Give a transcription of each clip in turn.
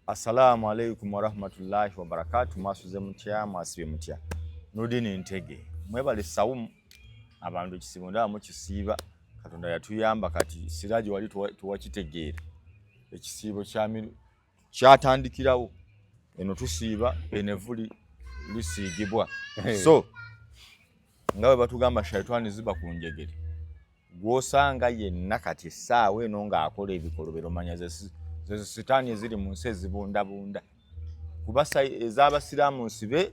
Assalamu alaikum warahmatullahi wabarakatu. Mwasuze mutya? Mwasibye mutya? Nurdin Ntege, mwebale sawumu. Abantu ekisiibo ndaba mukisiiba. Katonda yatuyamba, kati Siraji wali tuwakitegeera. Ekisiibo kyatandikirawo eno, tusiiba eno, evuli lisiigibwa. So nga bwe batugamba, shaitani ziba ku njegere. Gw'osanga yenna kati essaawa eno ng'akola ebikolobero, manya ze sitaani eziri mu nsi ezibundabunda, kuba ez'abasiraamu nsibe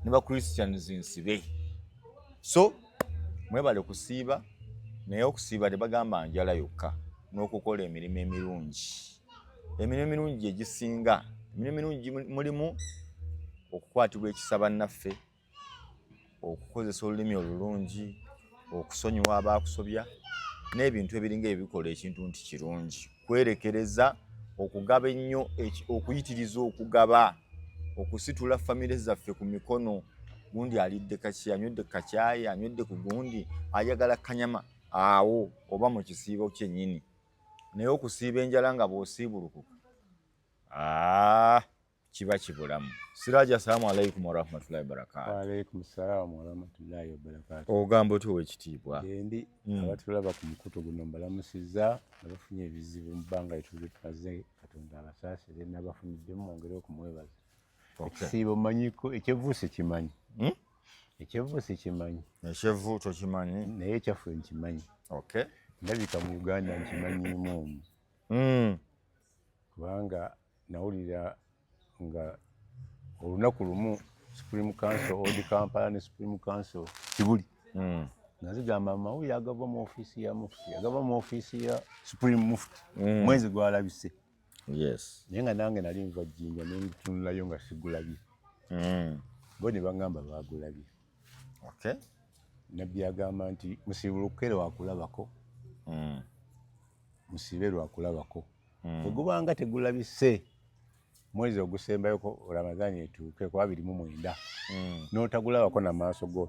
ne ba Christians nsibe. So mwebale kusiiba, naye okusiiba tebagamba njala yokka, n'okukola emirimu emirungi. Emirimu emirungi gyegisinga. Emirimu emirungi mulimu okukwatibwa ekisa bannaffe, okukozesa olulimi olulungi, okusonyiwa abakusobya, n'ebintu ebiringa ebikola ekintu nti kirungi, kwerekereza, okugaba ennyo, okuyitiriza okugaba, okusitula famire zaffe ku mikono. Gundi alidde kaki, anywedde kacyayi, anywedde ku gundi, ayagala kanyama awo oba mu kisiibo kyennyini. Naye okusiiba enjala nga bw'osiibulukuka, kiba kibulamu. Siraji, assalamu alaikum warahmatullahi wabarakatu. Waalaikum salaamu warahmatullahi wabarakatu. Ogamba otya, owekitiibwa? Gyendi. Abatulaba ku mukutu guno mbalamusizza. Abafunye ebizibu mu bbanga lyetuli tumaze, Katonda abasaasire, n'abafuniddemu mwongere okumwebaza. Ekisiibo manyiko, ekyevu sikimanyi. Ekyevu sikimanyi. Ekyevu tokimanyi? Naye ekyaffe nkimanyi. Ndabika mu Uganda nkimanyiimu omwo, kubanga nawulira nga olunaku lumu Supreme Council Old Kampala ne Supreme Council Kibuli nga zigamba amawulire agava mu ofiisi ya mufti, agava mu ofiisi ya Supreme Mufti, mwezi gwalabise. Naye nga nange nali nva Jjinja, nentunulayo nga sigulabye. Bo ne baŋŋamba baagulabye. Nabbi agamba nti musiibulukere wakulabako, musiibe lwakulabako. Bwe gubanga tegulabise mwezi ogusembayoko Ramadaani etuuke ku 29, n'otagulabako na maaso go,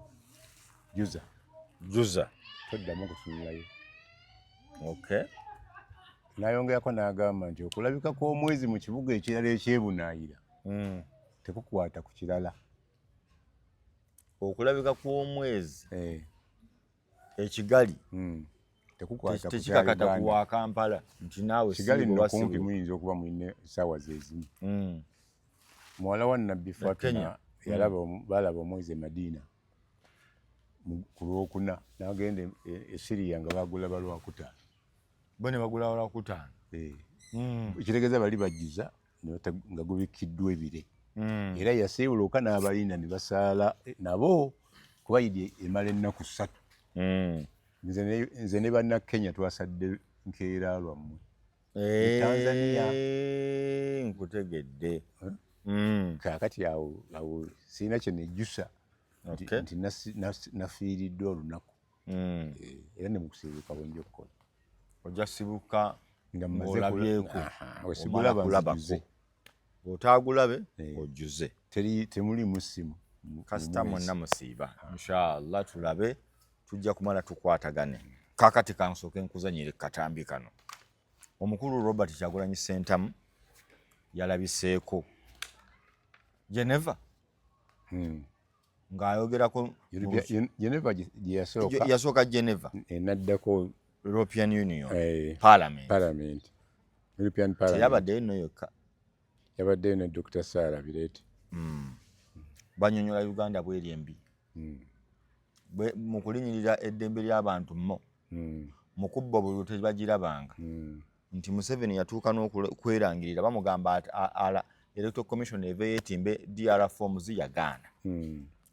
juza. Juza. Toddamu kutunulayo. N'ayongerako n'agamba nti okulabika kw'omwezi mu kibuga ekirala ekyebunaayira tekukwata ku kirala. Okulabika kw'omwezi ekigali tekukwata ku kya tekikakata Uganda. Ku wa Kampala nti naawe Kigali siiba nno oba kumpi siibulwa. Muyinza okuba mulina essaawa ze zimu. Muwala wa Nabbi Fatima Kenya. yalaba balaba omwezi e Madiina ku Lwokuna, n'agenda e Siriya nga bagulaba Lwakutaano. Bo ne bagula Lwakutaano. Eh. Ekitegeeza bali bajjuza nga gubikkiddwa ebire. Era yasiibuluka n'abalinda ne basaala nabo, kuba Idi emala ennaku 3. Nze ne Bannakenya twasadde nkeera lwammwe. Tanzania. Nkutegedde. Eh? Kaakati awo sirina kye nejjusa nti nafiiriddwa olunaku. Eh, era ne mukusiibuka bwe nja okukola. Ojja sibuka nga mmaze ng'olabyeko. Aha, Omala wesigulaba kulabako. nzijuze. Bw'otaagulabe, Eh. ojjuze. Teri, temulimu ssimu Kasita mu mwezi. Mwenna musiiba, inshallah tulabe, tujja kumala tukwatagane. Kakati kansooke nkuzanyire katambi kano. Omukulu Robert Kyagulanyi Ssentamu yalabiseeko Geneva ng'ayogerako. Geneva gye yasooka. Yasooka Geneva. Enaddako European Union Eh, Parliament. Parliament, European Parliament. Teyabaddeyo nno yokka. Yabaddeyo ne Dr Sarah Bireete. Banyonyola Uganda bweri embi mu kulinyirira eddembe ly'abantu, mo mu kubba obululu tebagirabanga, nti Museveni yatuuka n'okwerangirira, bamugamba ati ala Electoral Commission eve yeetimbe DR forms, yagaana,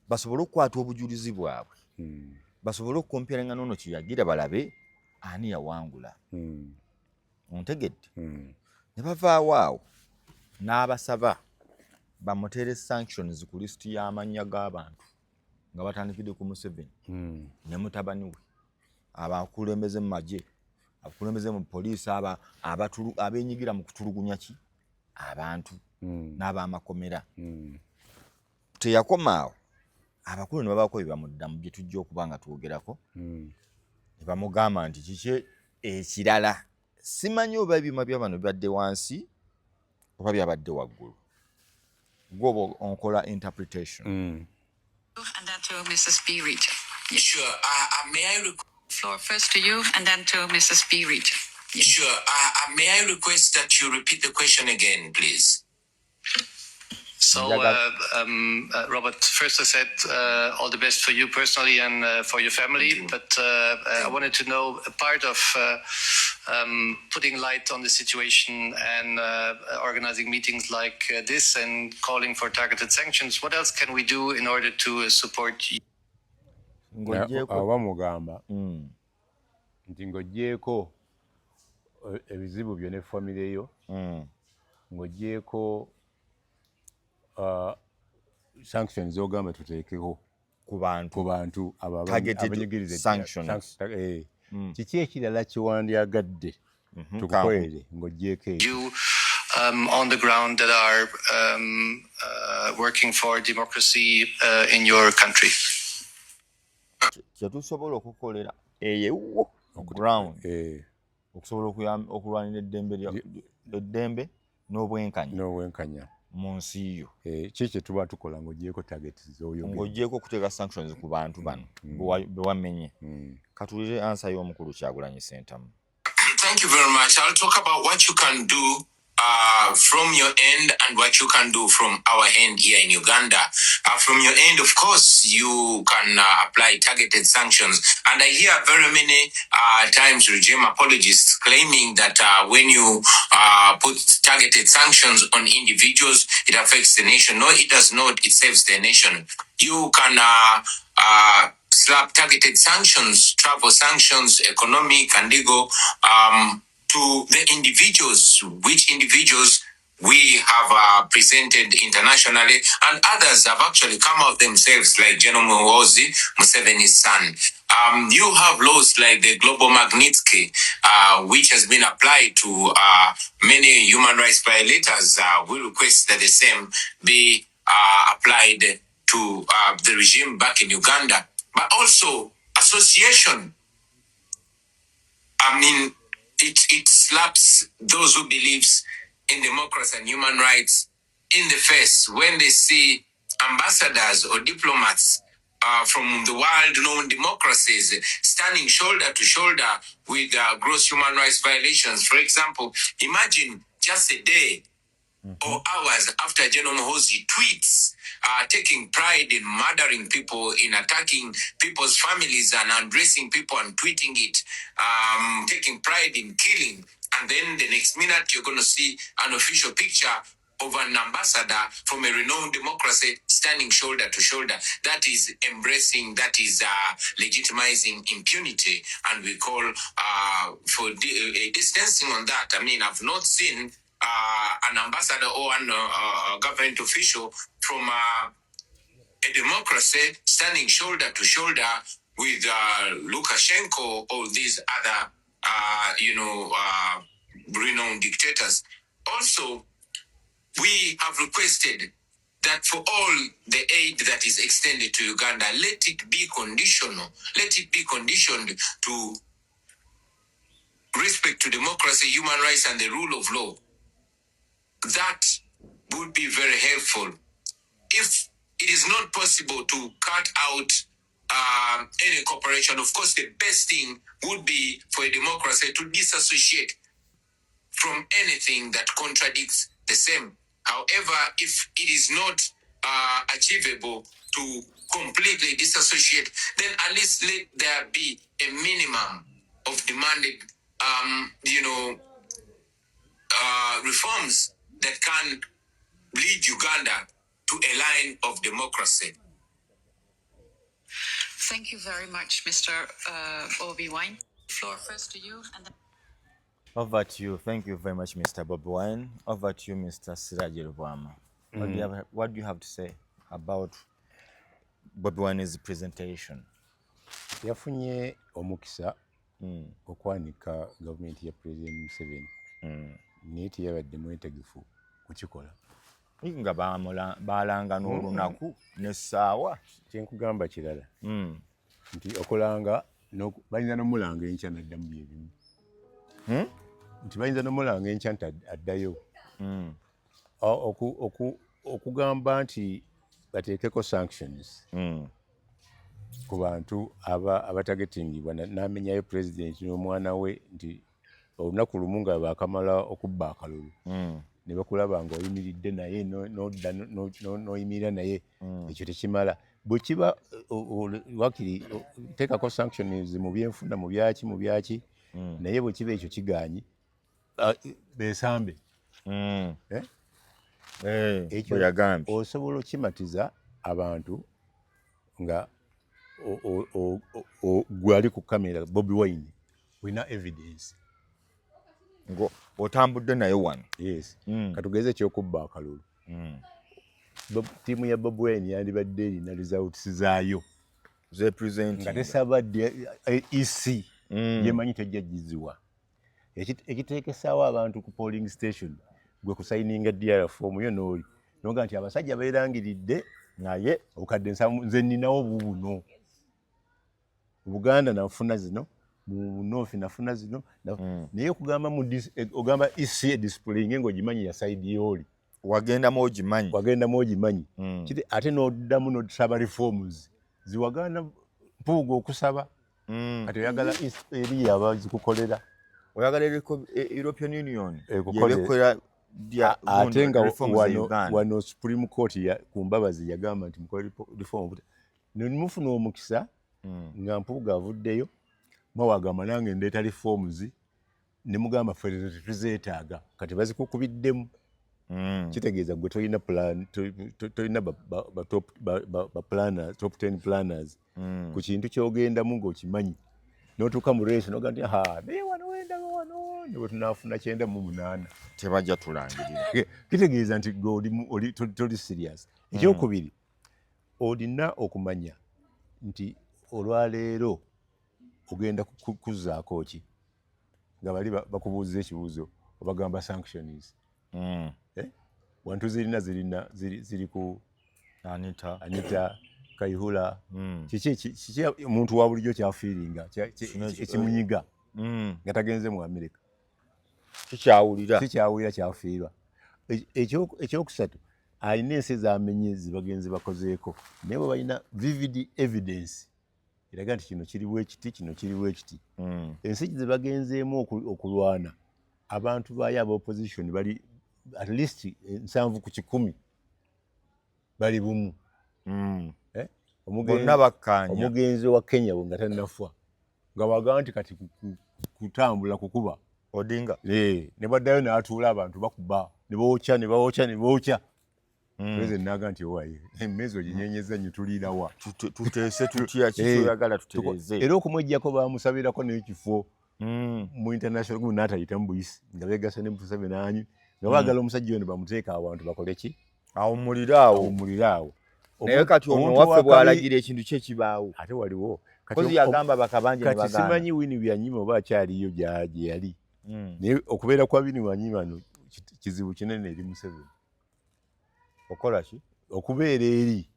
basobole okukwata obujulizi bwabwe, basobole okukomperenga noono kyeyagira, balabe ani yawangula. Ontegedde? Ne bavaawo awo n'abasaba bamuteere sanctions ku lisiti y'amannya g'abantu, nga batandikidde ku Museveni ne mutabani we, abakulembeze mu magye, abakulembeze mu poliisi, abenyigira mu kutulugunya ki abantu n'abamakomera. Teyakoma awo, abakulu ne babaako bye bamuddamu bye tujja okuba nga twogerako, ne bamugamba nti kiki ekirala. Simanyi oba ebyuma bya bano bibadde wansi. Oba byabadde waggulu, gwoba onkola interpretation. And then to Mrs. B. Reed. Sure. May I Floor first to you and then to Mrs. B. Reed. Sure. May I request that you repeat the question again, please? So, Robert, first I said all the best for you personally and for your family. But I wanted to know a part of putting light on the situation and organizing meetings like this and calling for targeted sanctions. What else can we do in order to support you? Ng'ogyeko Awo bamugamba nti ng'ogyeko ebizibu byo ne famire yo, ng'ogyeko sanctions z'ogamba tuteekeko ku bantu, ku bantu abo targeted abanyigiriza sanctions. Kiki ekirala kyewandyagadde tukukolere ng'ogyeko ekyo? You on the ground that are working for democracy in your country? Kyetusobola okukolera eyo ewuwo ground okusobola okulwanira eddembe n'obwenkanya n'obwenkanya mu nsi yo. Ki kye tuba tukola ng'ogyeko target z'oyogera? Ng'ogyeko okuteeka sanctions ku bantu bano be wamenye. Katulire answer y'omukulu Kyagulanyi Ssentamu. Thank you very much. I'll talk about what you can do from your end and what you can do from our end here in Uganda. From your end, of course, you can apply targeted sanctions. And I hear very many times regime apologists claiming that when you put targeted sanctions on individuals, it affects the nation. No, it does not. It saves the nation. You can slap targeted sanctions, travel sanctions, economic and legal, to the individuals, which individuals we have presented internationally, and others have actually come out themselves, like General Muhoozi, Museveni's son. You have laws like the Global Magnitsky, which has been applied to many human rights violators. We request that the same be applied to the regime back in Uganda, but also association. I mean, it slaps those who believes in democracy and human rights in the face when they see ambassadors or diplomats from the world-known democracies standing shoulder to shoulder with gross human rights violations. For example, imagine just a day or hours after General Muhoozi tweets taking pride in murdering people, in attacking people's families and undressing people and tweeting it, taking pride in killing. And then the next minute, you're going to see an official picture of an ambassador from a renowned democracy standing shoulder to shoulder. That is embracing, that is legitimizing impunity. And we call for a distancing on that. I mean, I've not seen an ambassador or an government official from a democracy standing shoulder to shoulder with Lukashenko or these other renowned dictators. Also, we have requested that for all the aid that is extended to Uganda, let it be conditional. Let it be conditioned to respect to democracy, human rights, and the rule of law. That would be very helpful. If it is not possible to cut out any cooperation, of course, the best thing would be for a democracy to disassociate from anything that contradicts the same. However, if it is not achievable to completely disassociate, then at least let there be a minimum of demanded, reforms that can lead Uganda to a line of democracy. Thank you very much, Mr. Bobi Wine. Floor first to you and then Over to you. Thank you very much, Mr. Bobi Wine. Over to you, Mr. Siraje Lubwama. What do you have to say about Bobi Wine's presentation? Yafunye omukisa okwanika gavumenti ya President Museveni, naye teyabadde mwetegefu kukikola. Nga balanga n'olunaku n'essaawa. Kyenkugamba kirala nti okolanga bayinza nomulanga enkya naddamu byebimu, nti bayinza nomulanga enkya nti addayo. Okugamba nti bateekeko sanctions ku bantu abatargetingibwa, n'amenyayo president n'omwana we, nti olunaku lumu nga bakamala okubba akalulu ne bakulaba nga oyimiridde naye, n'odda n'oyimirira naye, ekyo tekimala. Bwe kiba wakiri teekako sanctions mu byenfuna, mu byaki, mu byaki, naye bwe kiba ekyo kigaanyi, beesambe. Eh? Eh, Ekyo bwe yagambye. Osobola okimatiza abantu nga gwe ali ku kamera, Bobi Wine, olina evidence. Ngo otambudde naye wano. Yes. Katugeze ekyokubba akalulu. Ttiimu ya Bobi Wine yandibadde erina results zaayo zepresenting nga tesabadde EC, yemanyi tejja giziwa. Ekiteekesaawo abantu ku polling station gwe kusayininga DR form yo n'oli noga nti abasajja beerangiridde, naye obukadde 70 nze nninawo bubuno, Buganda nafuna zino, mu North nafuna zino. Naye okugamba ogamba EC edisplayinge ng'ogimanyi ya side yooli. Wagendamu ogimanyi. Wagendamu ogimanyi. Kiti ate n'oddamu n'osaba reforms ziwagaana Mpuuga okusaba. Kati oyagala eri aba zikukolera. Oyagala European Union Ekukolere. yebekolera. Ate nga wano Supreme Court ku Mbabazi yagamba nti mukole reform, nemufuna omukisa nga Mpuuga avuddeyo, mwawagamba nange ndeeta reforms, ne mugamba ffe tetuzeetaaga, kati bazikukubiddemu. Kitegeeza gwe tolina plan, tolina ba planner, top 10 planners ku kintu kyogendamu ng'okimanyi, n'otuuka mu race noga nti ha, naye wano wendaba wano ne bwe tunaafuna 98 Tebajja tulangirira. Kitegeeza nti gwe oli toli serious. Ekyokubiri, olina okumanya nti olwaleero ogenda kuzzaako ki nga bali bakubuuza ekibuuzo, obagamba sanctions. Eh? Wantu zirina ziri ku Anita. Anita Kaihura. Kiki omuntu wa bulijjo kyafiiringa Kino ekimunyiga nga tagenze mu Amerika? Kikyawulira. Kikyawulira kyafiirwa. Ekyokusatu, alina ensi ezamenye zibagenzi bakozeeko, naye bwe balina vivid evidence eraga nti kino kiri bwekiti, kino kiri bwekiti. Ensi ze bagenzeemu okulwana, abantu baayo aba opposition bali at least 70% bali bumu. Eh? Bonna bakkaanya. Omugenzi wa Kenya bwe nga tannafa nga wagaa nti kati kutambula kukuba. Odinga. Eh, ne baddayo n'atuula, abantu bakuba ne bookya, ne bookya, ne bookya. President n'aga nti owaye emmeeza oginyenyeza nnyo, tuliirawa? Tuteese tutya? Eh, Kikyoyagala tutereeze. Era okumweggyako bamusabirako n'ekifo mu international gumu n'atayitamu buyisi, nga beegase ne Museveni anyi nga baagala omusajja ono bamuteeka awantu bakole ki? Awummulire awo. Awummulire awo. Naye kati ono Omuntu waffe bw'alagira ekintu kye kibaawo. Ate waliwo kati Kozi yagamba bakabanje ne kati bagaana. Simanyi Winnie Byanyima oba akyaliyo gye yali, naye okubeera kwa Winnie Byanyima no kizibu kinene eri Museveni. Okola ki? Okubeera eri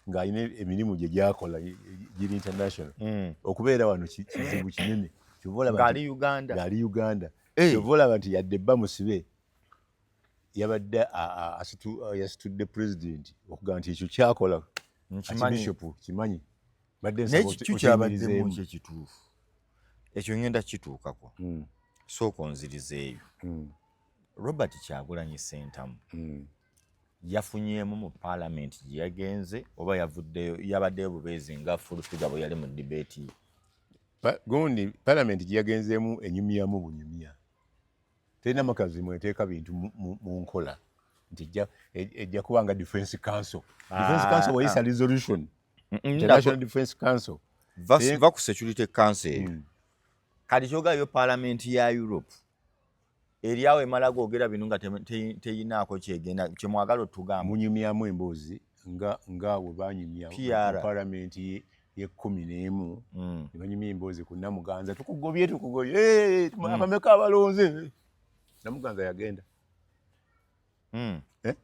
ng'alina emirimu gye gyakola giri international, okubeera wano kizibu kinene. Kyova olaba Ng'ali Uganda. Ng'ali Uganda. Eh. Kyova olaba nti yadde bba musibe, yabadde yasitudde president okugamba nti ekyo kyakola Nkimanyi. Archbishop kimanyi badde Naye nsaba kiki kyabaddemu okiyimirizemu. kyekituufu ekyo ngenda kituukako. Sooka onzirizeeyo. Robert Kyagulanyi Ssentamu yafunyeemu mu paalamenti gye yagenze oba yavuddeyo, yabaddeyo bubeezi nga Full Figure bwe yali mu debate ye? Gundi palamenti gye yagenzeemu enyumyamu bunyumya, terina makazi mweteeka bintu mu nkola nti ejja kuba nga defense council. Defense council weyisa resolution, International Defense Council. Va ku Security Council eyo. Kati kyogayo paalamenti ya Europe eri awo emala googera bino nga teyinaako kyegenda kyemwagala otugamba. Munyumyamu emboozi nga bwe banyumya PR. Mu palamenti ye-11 ne banyumya emboozi ku Namuganza, tukugobye, tukugobye. Eh, abameka abalonze Namuganza yagenda. Eh?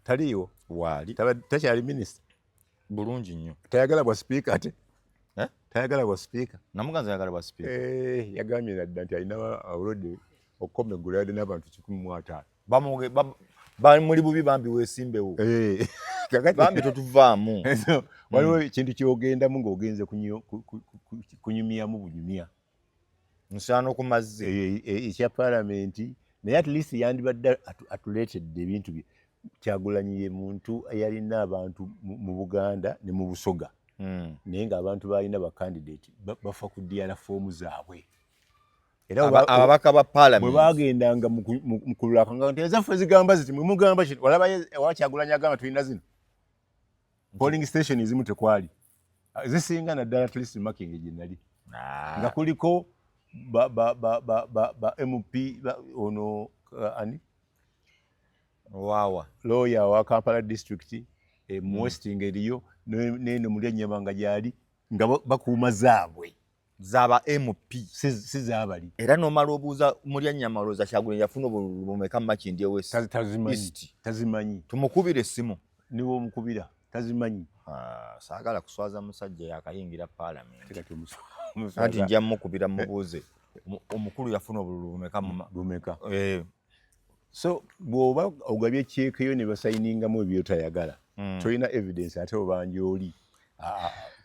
Taliiwo. Waali. Takyali minisita. Bulungi nnyo. Tayagala bwa sipiika ate. Eh? Tayagala bwa sipiika. Namuganza yagala bwa sipiika? Eh, yagambye nadda nti alina already okukoma eggulu yadde n'abantu 150. Muli bubi bambi, weesimbewo. Bambi totuvaamu. Waliwo ekintu kyogendamu ng'ogenze kunyumyamu bunyumya. Nsaano ku mazzi. Ekya paalamenti, naye at least yandibadde atuleetedde ebintu bye. Kyagulanyi ye muntu eyalina abantu mu Buganda ne mu Busoga, naye ng'abantu balina bacandidate bafa ku DR form zaabwe. Era ababaka ba bwe paalamenti bagendanga mu kululakanga nti ezaffe zigamba ziti, mwe mugamba kino. Olabayo ewa Kyagulanyi agamba tulina zino polling station ezimu tekwali zisinga, naddala at least Makindye gye nali nga kuliko ba MP ono ani? Waawa? Lawyer wa Kampala District, mu Westing eriyo neno muli ennyama nga gyali nga bakuuma zaabwe. Zaba MP. Si zaabali. Era nomala obuuza mulya nnyama, olowooza Kyagulanyi yafuna obululu bumeka mu Makindye West? Tazimanyi. East. Tazimanyi. Tumukubire essimu. Niwe omukubira tazimanyi. Ah, saagala kuswaza musajja yakayingira paalamenti. Ate kati Anti omuswaza. Nja mukubira mubuuze omukulu yafuna obululu bumeka Bumeka. Eh. So bw'oba ogabye cyekeyo ne basayiningamu ebyotayagala, tolina evidence, ate obanja oli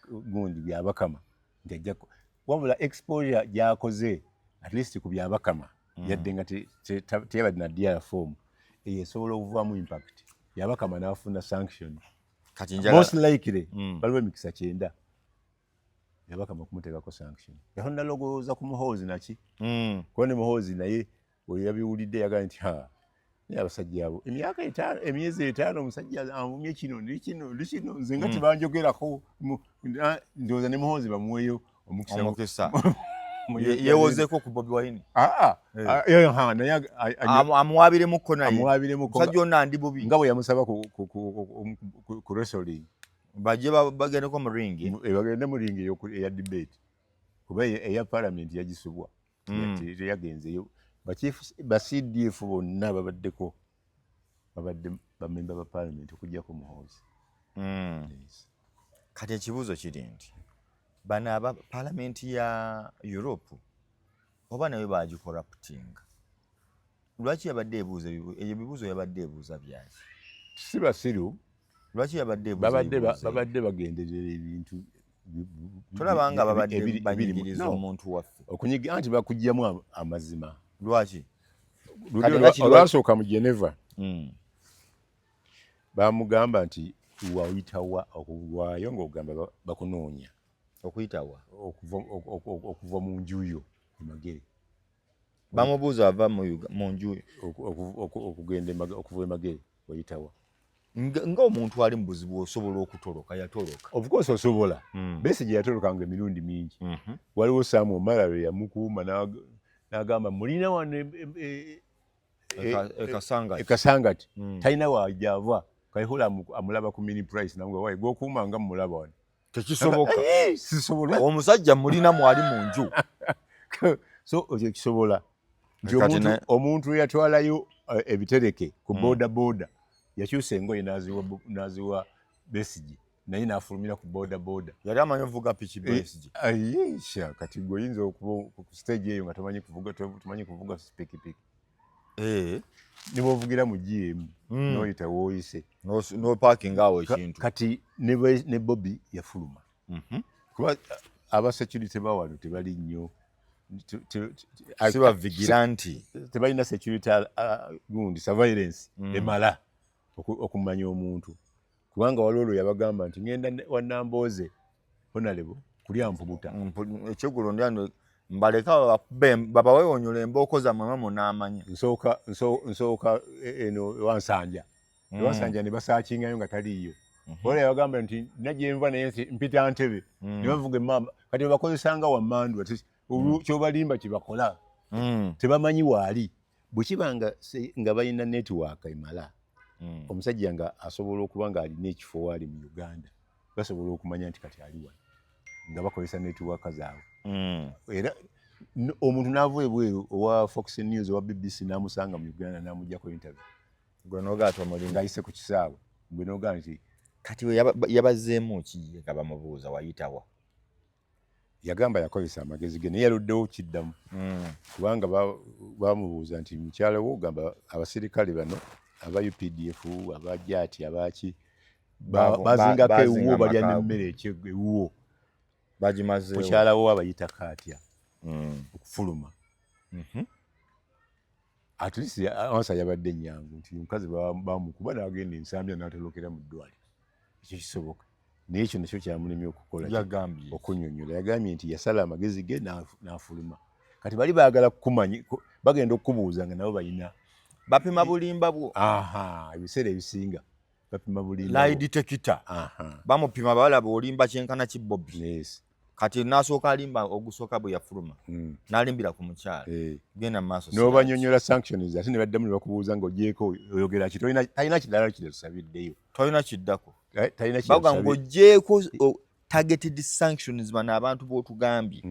gundi Byabakama nti ajja wabula exposure gy'akoze at least ku Byabakama, yadde nga teyabadde na DR form, eyo esobola okuvaamu impact, Byabakama n'afuna sanction. Kati njagala Most likely waliwo emikisa 90 Byabakama okumuteekako sanction. Yatonda lowooza ku Muhoozi naki, kuba ne Muhoozi naye oyo yabiwulidde, yagamba nti ha, naye abasajja abo emyaka 5, emyezi 5, omusajja anvumye kino ndi kino ndi kino, nze nga tebanjogerako. Ndowooza ne Muhoozi bamuweeyo omukisa. Omukisa. Yeewozeeko ku Bobi Wine. Aa. Eh. Ah, naye Amuwaabiremukko naye. Amuwaabiremukko. Musajja ono andi bubi. Nga bwe yamusaba ku wrestling. Bajje bagendeko mu ring. Bagende mu ring eya debate, kuba eya parliament yagisubwa. Teyagenzeyo. Ba CDF bonna babaddeko, babadde bamemba ba parliament okuggyako Muhoozi. Yes. Kati ekibuuzo kiri nti bano aba paalamenti ya Europe oba nayo bagicorruptinga? Lwaki yabadde ebuuza ebyo ebibuuzo? Yabadde ebuuza byaki? Si basiru. Lwaki yabadde ebuuza Babadde ebibuuzo ebyo? Babadde bagenderera ebintu Tolaba nga babadde ebiri banyigiriza no. omuntu waffe? Okunyiga anti bakugyamu amazima. Lwaki? Luli Kati nga kiri olwasooka mu Geneva, bamugamba nti wayitawa okugwayo ng'ogamba bakunoonya. Okuyitawa? Okuva mu nju yo emagere. Bamubuuza ava mu nju? Okugenda okuva emagere wayitawa? Ng'omuntu ali mu buzibu osobola okutoloka, yatoloka. Of course osobola. Besigye yatolokanga emirundi mingi. Waliwo Sam Omara lwe yamukuuma n'agamba mulina wano Ekasangati. Ekasangati. Talina wajava. Kayihura amulaba ku Mini Price, namugamba, wayi gwokuuma nga mulaba wano? Tekisoboka. Sisobola. Omusajja mulina mwali mu nju. So ekyo kisobola nti Kati omuntu eyatwalayo ebitereke ku boda boda yakyusa engoye n'aziwa Besigye, naye n'afulumira ku boda boda. Yali amanyi ovuga piki Besigye? Ayisha, kati gwe oyinza okuba ku stage eyo nga tomanyi kuvuga pikipiki? Ne bw'ovugira mu GM n'oyita w'oyise. N'oparkinga awo ekintu. Kati ne Bobi yafuluma, kuba aba security bawano tebali nnyo Si ba vigilante. Tebalina security, gundi surveillance emala okumanya omuntu, kubanga waliwo olwo yabagamba nti ngenda wa Nambooze honorable kulya mpubuta. Ekyeggulo ndyano mbaleka babakube babawewonyola embooko zammwe munaamanya. Nsooka eno ewansanja, ewansanja ne basaakingayo nga taliiyo. Waliwo yabagamba nti najjenva naye nti mpita Ntebe, ne bavuga emmamba. Kati babakozesanga wammandwa kyobalimba kyebakola. Tebamanyi waali. Bwe kiba nga balina network emala, omusajja nga asobola okuba ng'alina ekifo waali mu Uganda, basobola okumanya nti kati ali wano nga bakozesa network zaabwe. Era omuntu n'ava ebweru owa Fox News, owa BBC, n'amusanga mu Uganda n'amugjako interview. Gwe n'ogaata omulimu. Ng'ayise ku kisaawe, gwe n'ogaa nti Kati we yabazzeemu ki nga bamubuuza wayitawa? Yagamba yakozesa amagezi ge, naye yaluddewo kiddamu, kubanga bamubuuza nti mukyala wo, gamba abasirikale bano. Aba UPDF, abajati, abaki bazingako ewuwo, balya n'emmere ewuwo. Bagimazeewo. Mukyala wo abayita kaatya okufuluma. At least answer yabadde nnyangu nti omukazi bamukuba n'agenda Ensambya n'atolokera mu ddwaliro. Ekyo kisoboka, naye ekyo nakyo kyamulemye okukola. Yagambye Okunyonyola, yagambye nti yasala amagezi ge n'afuluma. Kati bali baagala kukumanyi, bagenda okukubuuza nga nabo balina Bapima bulimba bwo. Aha, ebiseera ebisinga bapima bulimba. Lie detector. Bamupima, balaba olimba kyenkana ki, Bobi. Kati nasooka alimba ogusooka bwe yafuluma, n'alimbira ku mukyala. Genda mu maaso. N'obanyonyola sanctions, ate ne baddamu ne bakubuuza ng'ogyeko oyogera ki, talina kirala kiretusabiddeyo. Tolina kiddako. Talina. Baga ng'ogyeko targeted sanctions, bano abantu b'otugambye,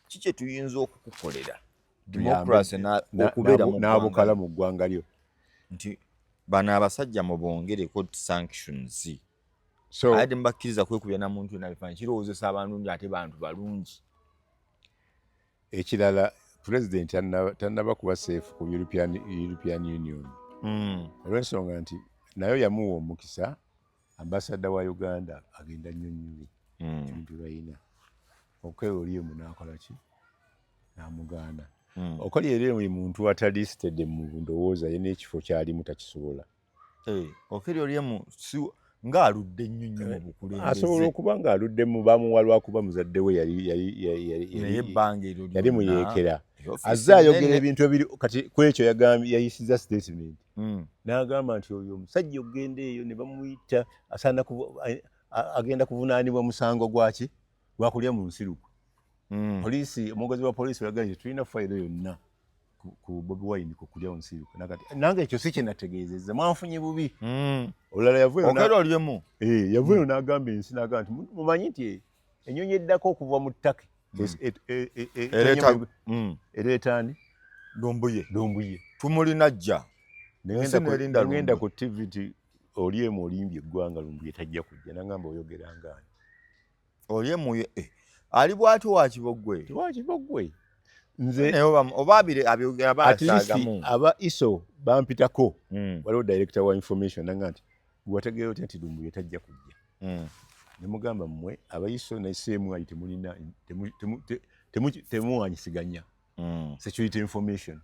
ki kye tuyinza okukukolera democracy okubeera mu N'abukala mu ggwanga lyo? Nti bano abasajja mubongereko sanctions. So ate mubakkiriza kwekubya na muntu yonna bifaananyi, kirowoozesa abantu nti ate bantu balungi. Ekirala, president tannaba kuba safe ku European Union, olw'ensonga nti nayo yamuwa omukisa ambassador wa Uganda agenda nnyonnyole ebintu balina Okello Oryem, n'akola ki? N'amugaana. Okello Oryem muntu atali steady mu ndowooza ye, n'ekifo kyalimu takisobola. Eh, Okello Oryem si ng'aludde nnyo nnyo mu bukulembeze. Asobola okuba ng'aluddemu, bamuwa lwakuba muzadde we yali Naye ebbanga eryo yali lyonna, muyeekera. Ofiisi Azze ayogera nnene. Ebintu ebiri kati ku ekyo yagambye, yayisiza statement n'agamba nti oyo omusajja okugenda eyo ne bamuyita asaana agenda kuvunaanibwa musango gwaki? Gwakulya mu nsiruko. Poliisi, omwogezi wa poliisi yagambye nti tulina fayiro yonna ku Bobi Wine ku kulya mu nsiruko. Nakati nange ekyo si kye nategeezezza, mwanfunye bubi. Olulala yavueyo Okello Oryem. Eh, yavueyo n'agamba ensi, n'agamba nti mumanyi nti ennyonyi eddako okuva mu Turkey Ereeta ereeta ani? Lumbuye. Lumbuye. Tumulina jja. Ensi n'erinda Nengenda Lumbuye. ku TV ti Oryem olimbye eggwanga, Lumbuye tajja kujja. Nagamba, oyogera ngaani? Oryem eh, ali bw'atyo wakiboggwe. Tiwakibogwe nze. Naye oba abire abyogera aba At least asaagamu. aba ISO bampitako. Waliwo director wa information nanga nti wategeera otya nti Lumbuye tajja kujja? Nemugamba, mmwe aba ISO ne CMI temulina temuwanyisiganya security information.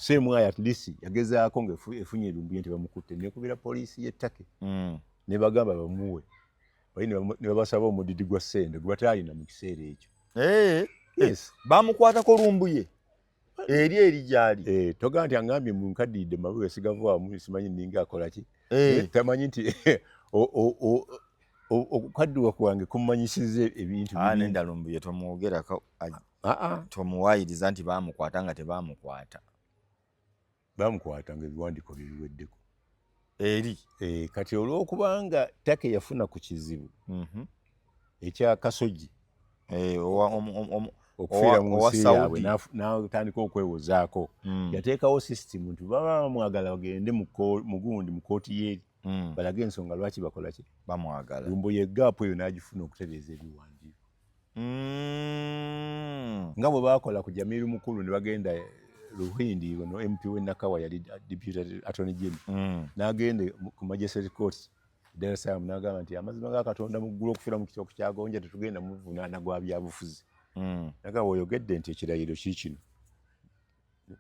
CMI at least yagezaako nga efunye Lumbuye nti bamukutte, nekubira poliisi y'e Turkey ne bagamba bamuwe, bali ne babasaba omudidi gwa ssente gwe bataalina mu kiseera ekyo. Eh, Yes. Bamukwatako Lumbuye eri gyali. Eh, togaa nti angambye munkaddiridde mabega sigavaamu, simanyi ninga akola ki. Tamanyi nti okukaddiwa kwange kumanyisiza ebintu Ah, bingi. Nenda Lumbuye tomwogerako. Ah, ah, Tomuwayiriza nti bamukwata nga tebamukwata. Bamukwata nga ebiwandiiko bye biweddeko. Eri. Eh, kati olw'okubanga Turkey yafuna ku kizibu ekya Khashoggi Eh, okufiira mu owa nsi yaabwe, Saudi. n'atandika okwewozaako, yateekawo system nti baba bamwagala bagende mu gundi, mu kooti yeeri, balage ensonga lwaki bakola ki. Bamwagala. Lumbuye gap eyo n'agifuna okutereeza ebiwandiiko, nga bwe baakola ku Jamiru Mukulu ne bagenda Ruhindi. Ono MP w'e Nakawa yali deputy attorney general, n'agenda ku magistrate court Dar es Salaam n'agamba nti amazima ga Katonda mu ggulu, okufiira mu kitoko kyagonja, tetugenda muvunaana gwa byabufuzi. Nagamba, oyogedde nti ekirayiro kii kino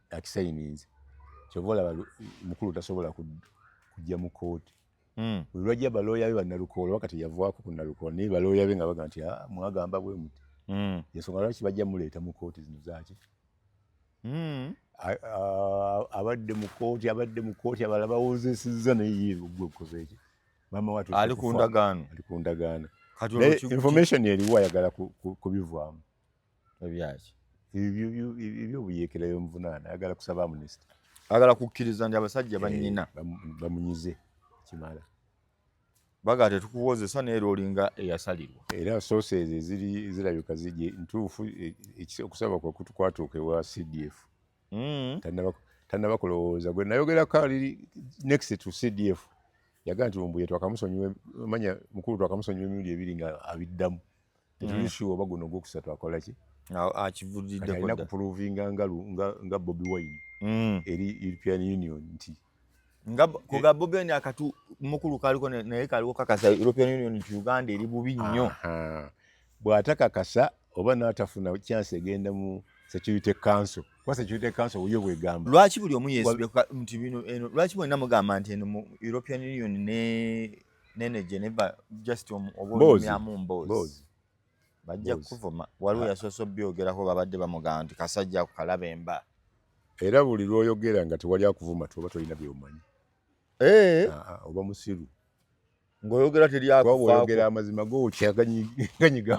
akisayininze, kyova olaba Mukulu tasobola kujja mu kooti. Buli lwajja balooya be bannalukoola, wakati yavaako ku Nalukoola, naye balooya be nga baga nti, "Ah, mwagamba bwe muti." Ensonga lwaki bajja muleeta mu kooti zino zaaki? Abadde mu kooti, abadde mu kooti, abalala bawozesezza, naye ye gwe kukoze eki? Maama we atuuse Ali ku kufa. ndagaano. Ali ku ndagaano. Kati Naye olwo information eriwo, ayagala kubivaamu. Ebyaki? Ebyobuyeekera byomuvunaana, ayagala kusaba amnesty. Agala kukkiriza nti abasajja bannyina. Eh, bamunyize kimala. Baga tetukuwozesa, neera olinga eyasalirwa. Era sources eziri zirabika zije ntuufu, okusaba kwe kutukwatuuka ewa CDF. Tannaba kulowooza. Gwe nayogerako ali next to CDF yagaa nti Lumbuye twakamusonyiwa, manya Mukulu twakamusonyiwa emirundi ebiri nga abiddamu, tetuli sure oba guno ogwokusatu akola ki. Kati Akivuliddeko alina dda. Kuprovinga nga Bobi Wine eri European Union nti Nga kuga Bobi Wine akatu mukulu kaliko naye kaliko kakasa European Union nti Uganda eri bubi nnyo. Bw'atakakasa oba n'atafuna chance egenda mu Security Council, kuba Security Council wuyo bwegamba. Lwaki buli omu yeesibye nti bino eno, lwaki bwenna mugamba nti eno mu European Union ne nene Geneva just oba onyumyamu mboozi? Bajja kuvuma. Waliwo yasoose obyogerako, babadde bamugamba nti kasajja ako kalaba emba. Era buli lw'oyogera nga tewali akuvuma, toba tolina by'omanyi. Oba musiru. Ng'oyogera teri akufaako. Oyogera amazima gookya ganyiga.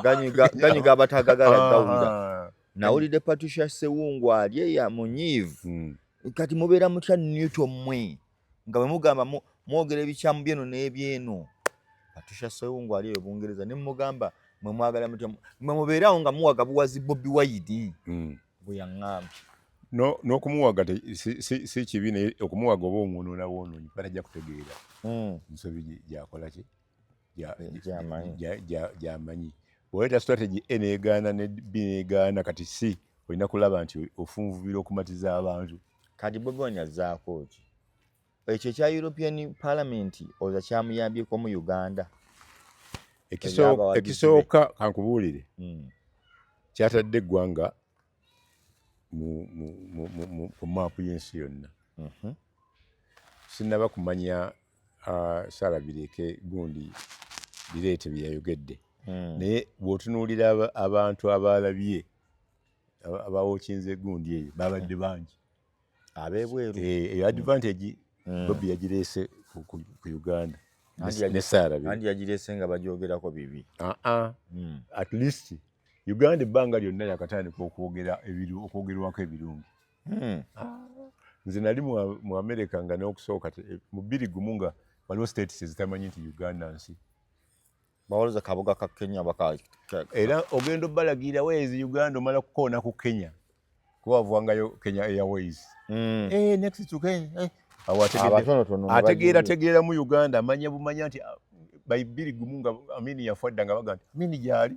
Ganyiga abatagagala gawulira. Nawulidde Patricia Sewungu ali eya munyiivu. Kati mubeera mutya Newton mmwe nga bwe mugamba mwogera ebikyamu byeno n'ebyeno? Patricia Sewungu ali eyo Bungereza ne mugamba mwe mwagala mutya mwe mubeerawo nga muwaga buwazi Bobi Wine bwe yaŋŋambye. N'okumuwaga si kibi, naye okumuwaga oba omwonoona bwonoonyi, kuba tajja kutegeera nsobi gyakola ki gy'amanyi. Bw'oleeta strategy A n'egaana ne B n'egaana, kati C olina kulaba nti ofunvubira okumatiza abantu. Kati Bobi Wine azzaako ki? Ekyo ekya European Parliament oza kyamuyambyeko mu Uganda? Ekisooka kankubuulire, kyatadde eggwanga ku maapu y'ensi yonna. Sinnaba kumanya Sarah Bireke gundi bireete bye yayogedde, naye bw'otunuulira abantu abalabye abawookinze gundi eyo babadde bangi ab'ebweru. Eyo advantage Bobi yagireese ku Uganda ne Sarah. Andi yagireese nga bagyogerako bibi. At least Uganda ebbanga lyonna yakatandika okwogera okwogerwako ebirungi. Nze nali mu America nga n'okusooka mu 2001 nga waliwo states ezitamanyi nti Uganda nsi. Bawoloza kabuga ka Kenya baka. Era ogenda obbalagira wezi Uganda omala kukoona ku Kenya, kuba wavuwangayo Kenya Airways. Next to Kenya. Ategeera tegeera mu Uganda, amanya bumanya nti by 2001 nga Amini yafa dda, nga baga nti Amini gyali.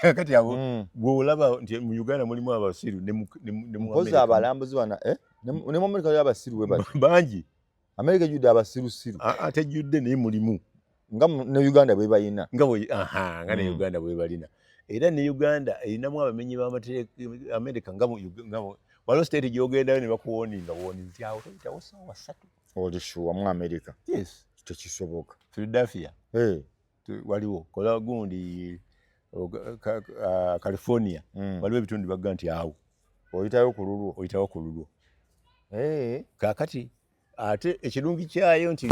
Kati abo gw'olaba nti mu Uganda mulimu abasiru ne mu Mpozi abalambuzi bana ne mu Amerika waliyo abasiru bwe bati. Bangi. Amerika ejjudde abasirusiru. Tejjudde naye mulimu. Nga ne Uganda bwe balina. Nga bwe nga ne Uganda bwe balina. Era ne Uganda erinamu abamenyi b'amateeka Amerika nga waliwo state gy'ogendayo ne bakuwoninga woninzi nti awo toyitawo ssaawa 3. Oli sure mu Amerika? Yes. Tekisoboka. Philadelphia. Waliwo kola gundi California. Waliwo ebitundu bagga nti awo oyitayo ku lulwo. Oyitawo ku lulwo. Kaakati ate ekirungi kyayo nti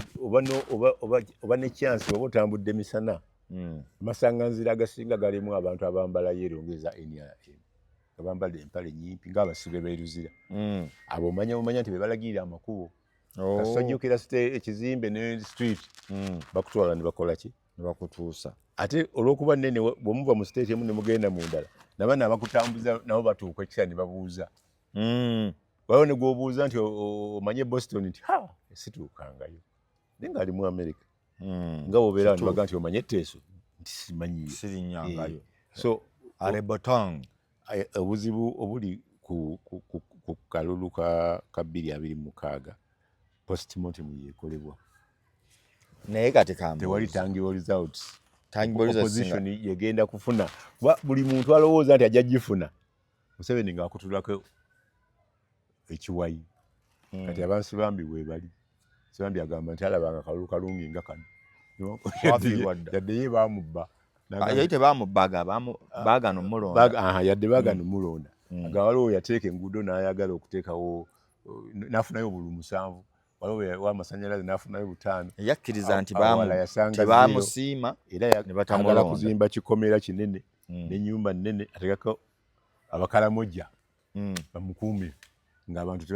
oba ne chance oba otambudde misana, amasanganzira agasinga galimu abantu abambala yero ng'eza NRM, nga bambadde empale nnyimpi ng'abasibe b'eruzira. Abo omanya nti be balagirira amakubo. Kasita ojjukira ekizimbe ne street, bakutwala ne bakola ki? Ne bakutuusa. Ate olw'okuba nnene, bwe muva mu state emu ne mugenda mu ndala, nabano abakutambuza nabo batuuka ekiseera ne babuuza. Waliwo ne gw'obuuza nti omanye Boston, nti ha situukangayo, naye ng'ali mu America. Nga bw'obeera ne baga nti omanye Etteeso, nti simanyiyo. Sirinnyangayo. So Arebotong. Obuzibu obuli ku kalulu ka 2026, postmortem yeekolebwa. Naye kati kambuuze. Tewali tangible results. Tangible results. Opposition yegenda kufuna, kuba buli muntu alowooza nti ajja gifuna, Museveni ng'akutulako ekiwayi. Kati abansi bambi bwe bali, Nsibambi agamba nti alabanga kalulu kalungi nga kano. Wafiirwa dda. Yadde ye baamubba. Yali tebamubbaga, baagaana omulonda. Yadde baagaana omulonda, aga waliwo yateeka enguudo n'ayagala okuteekawo n'afunayo obululu 7, waliwo w'amasannyalaze n'afunayo 5. Yakkiriza nti Awalala yasanga tebamusiima era ne ayagala batamulonda. Kuzimba kikomera kinene n'ennyumba nnene, ategako abakalamoja bamukuume ng'abantu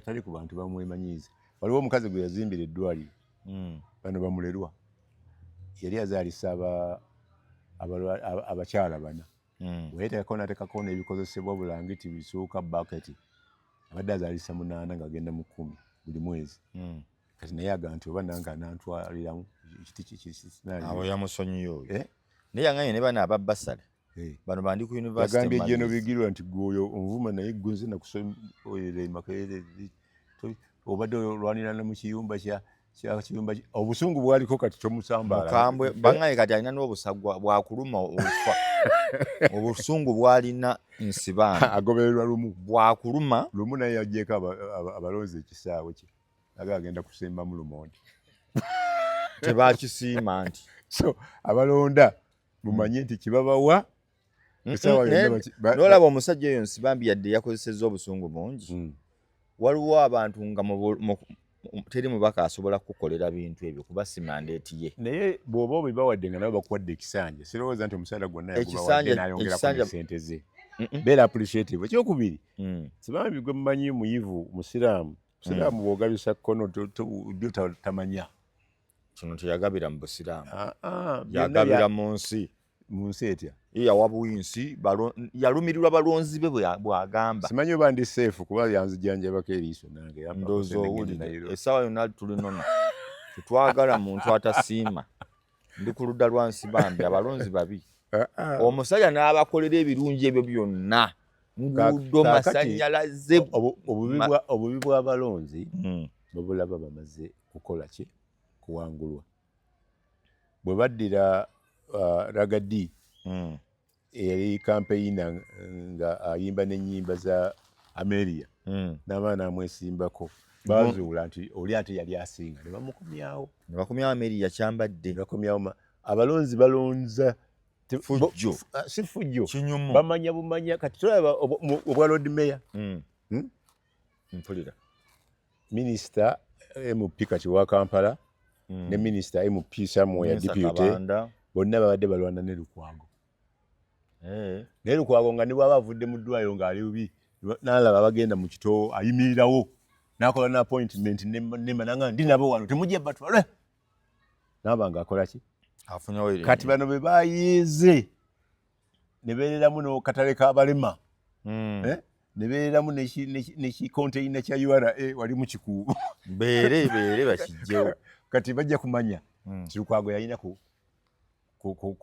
tali ku bantu bamwemanyiiza. Waliwo omukazi gwe yazimbira eddwaliro, bano bamulerwa, yali azaalisa abakyala bana, bweyeteekako n'ateekako n'ebikozesebwa, bulangiti, bisuuka, baketi, abadde azaalisa 8 ng'agenda mu 10 buli mwezi. Kati naye agamba nti oba nange anantwaliramu ekiti. Abo yamusonyiye oyo. Eh? Naye yanganye ne bano aba bursary bano bandi ku university. Yagambye Maliriza. Geno Bigirwa nti gwe oyo onvuma, naye gwe nze nakusoera Makerere. Obadde olwanira ne mu kiyumba kya kiyumba, obusungu bwaliko, kati tomusambaala. Mukambwe bangaye, kati alina n'obusagwa bwakuluma ofa. Obusungu bwalina Nsibambi. Agobererwa Lumu. Bwakuluma. Lumu naye yagyeko abalonzi ekisaawe kye, aga agenda kusembamu lumonde. Tebakisiima nti So abalonda mumanye nti kibabawa Nolaba omusajja oyo Nsibambi, yadde yakozesezza obusungu bungi, waliwo abantu nga teri mubaka asobola kukukolera bintu ebyo kuba si mandate ye. Naye bw'oba obibawadde nga nabo bakuwadde ekisanja, sirowooza nti omusaala gwonna yagubawadde n'ayongerako sente ze. Beera appreciative. Ekyokubiri, Nsibambi gwe mumanyi muyivu, musiraamu. Musiraamu bw'ogabisa kkono, ddyo tamanya. Kino teyagabira mu busiraamu. Ah, ah, yagabira mu nsi. Mu nsi etya? Yawa bwinsi, yalumirirwa balonzi be bw'agamba. Simanyi oba ndi safe kuba yanzijanjabako eriiso nange. Ndowooza owulire, essaawa yonna tulinona, tetwagala muntu atasiima. Ndi ku ludda lwa Nsibambi, abalonzi babi. Ah, omusajja n'abakolera ebirungi ebyo byonna, nguudo, masanyalaze. Obubi bw'abalonzi babulaba bamaze kukola ki? Kuwangulwa. Bwe baddira Ragga Dee, eyali campaigner nga ayimba n'ennyimba za Ameria, n'abaana n'amwesimbako, bazuula nti oli ate yali asinga, ne bamukomyawo. Ne bakomyawo Ameria Kyambadde. Ne bakomyawo. Abalonzi balonza Fujjo. Si fujjo. Kinyumu. Bamanya bumanya. Kati tulaba obwa Lord Mayor. Mpulira. Minisita MP kati wa Kampala ne minisita MP somewhere, deputy, bonna babadde balwana ne Lukwago. Naye Lukwago nga ne bwaba avudde mu ddwaliro ng'ali bubi, n'alaba bagenda mu kito, ayimirirawo n'akola ne appointment nema nanga ndi nabo wano, temujja batwale, naaba ng'akola ki. Kati bano be bayiize ne beereramu n'okatale k'abalema, Eh? Ne beereramu nekikonteina kya URA wali mu Kikuubo. Beere beere bakijjewo. Kati bajja kumanya nti Lukwago yalina ku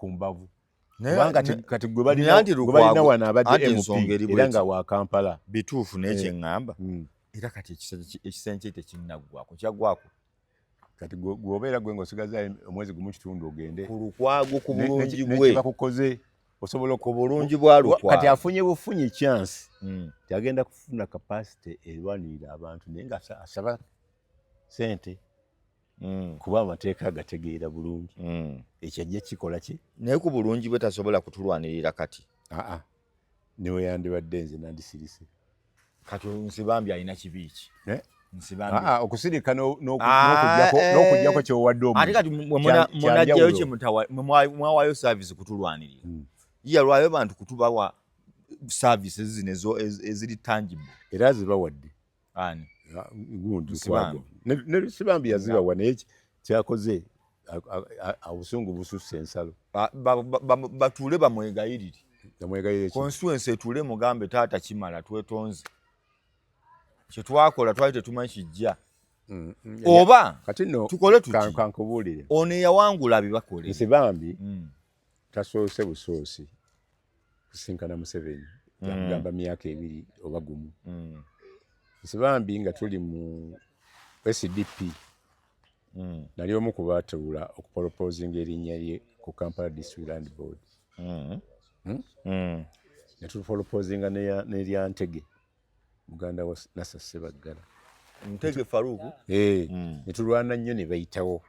mbavu, kubanga kati gwe balina wano abadde MP era nga wa Kampala. Bituufu, naye kyeŋŋamba, era kati ekisanja kye tekinnaggwako, kyaggwako. Kati gwobeera gwe ng'osigaza omwezi gumu kitundu ogende. Ku Lukwago, ku bulungi bwe. Bakukoze osobola ku bulungi bwa Lukwago. Kati afunye bufunyi chance ti agenda kufuna capacity erwanirira abantu, naye nga asaba sente, kuba amateeka agategeera bulungi. Ekyo ajja kikola ki? Naye ku bulungi bwe tasobola kutulwanirira kati. Aa, niwe yandibadde nze nandisirise. Kati Nsibambi alina kibi ki? Eh? Nsibambi Okusirika n'okuggyako kyowadde. Ate kati munajjayo kyemwawayo service kutulwanirira, yalwayo bantu kutubawa services zino eziri tangible. Era azibawadde. Ani? Gundi ne Nsibambi yazibawa, naye kyakoze obusungu bususse ensalo. Batuule bamwegayirire. Constituency etuule mugambe, taata kimala, twetonze, kyetwakola twali tetumanyi kijja. Oba tukole tuti? Kankubuulire. Ono eyawangula abibakole. Nsibambi tasoose busoosi kusinkana Museveni, yamugamba myaka 2 oba 1. Nsibambi nga tuli mu SDP, nali omu ku baatuula okuporoposinga erinnya lye ku Kampala District Land Board. Ne tuporoposinga n'erya Ntege, muganda wa Nasa Sebaggala. Ntege Faruku. Eh, ne tulwana nnyo ne bayitawo.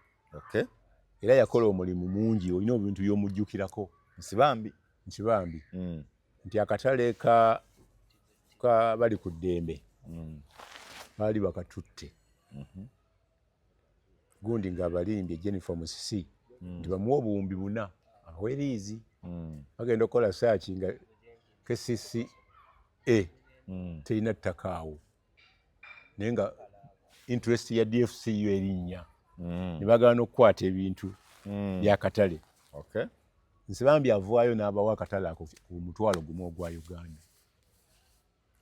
Era yakola omulimu mungi, olina ebintu by'omujjukirako. Nsibambi. Nsibambi nti akatale ka bali ku ddembe baali bakatutte, gundi ng'abalimbye Jennifer Musisi nti bamuwa 4000 aweeriizi, bagenda okukola search nga KCCA terina ttaka awo, naye nga interest ya DFCU erinnya, ne bagaana okukwata ebintu byakatale. Nsibambi avaayo n'abawa akatale ako ku 10,000 ogwa Uganda.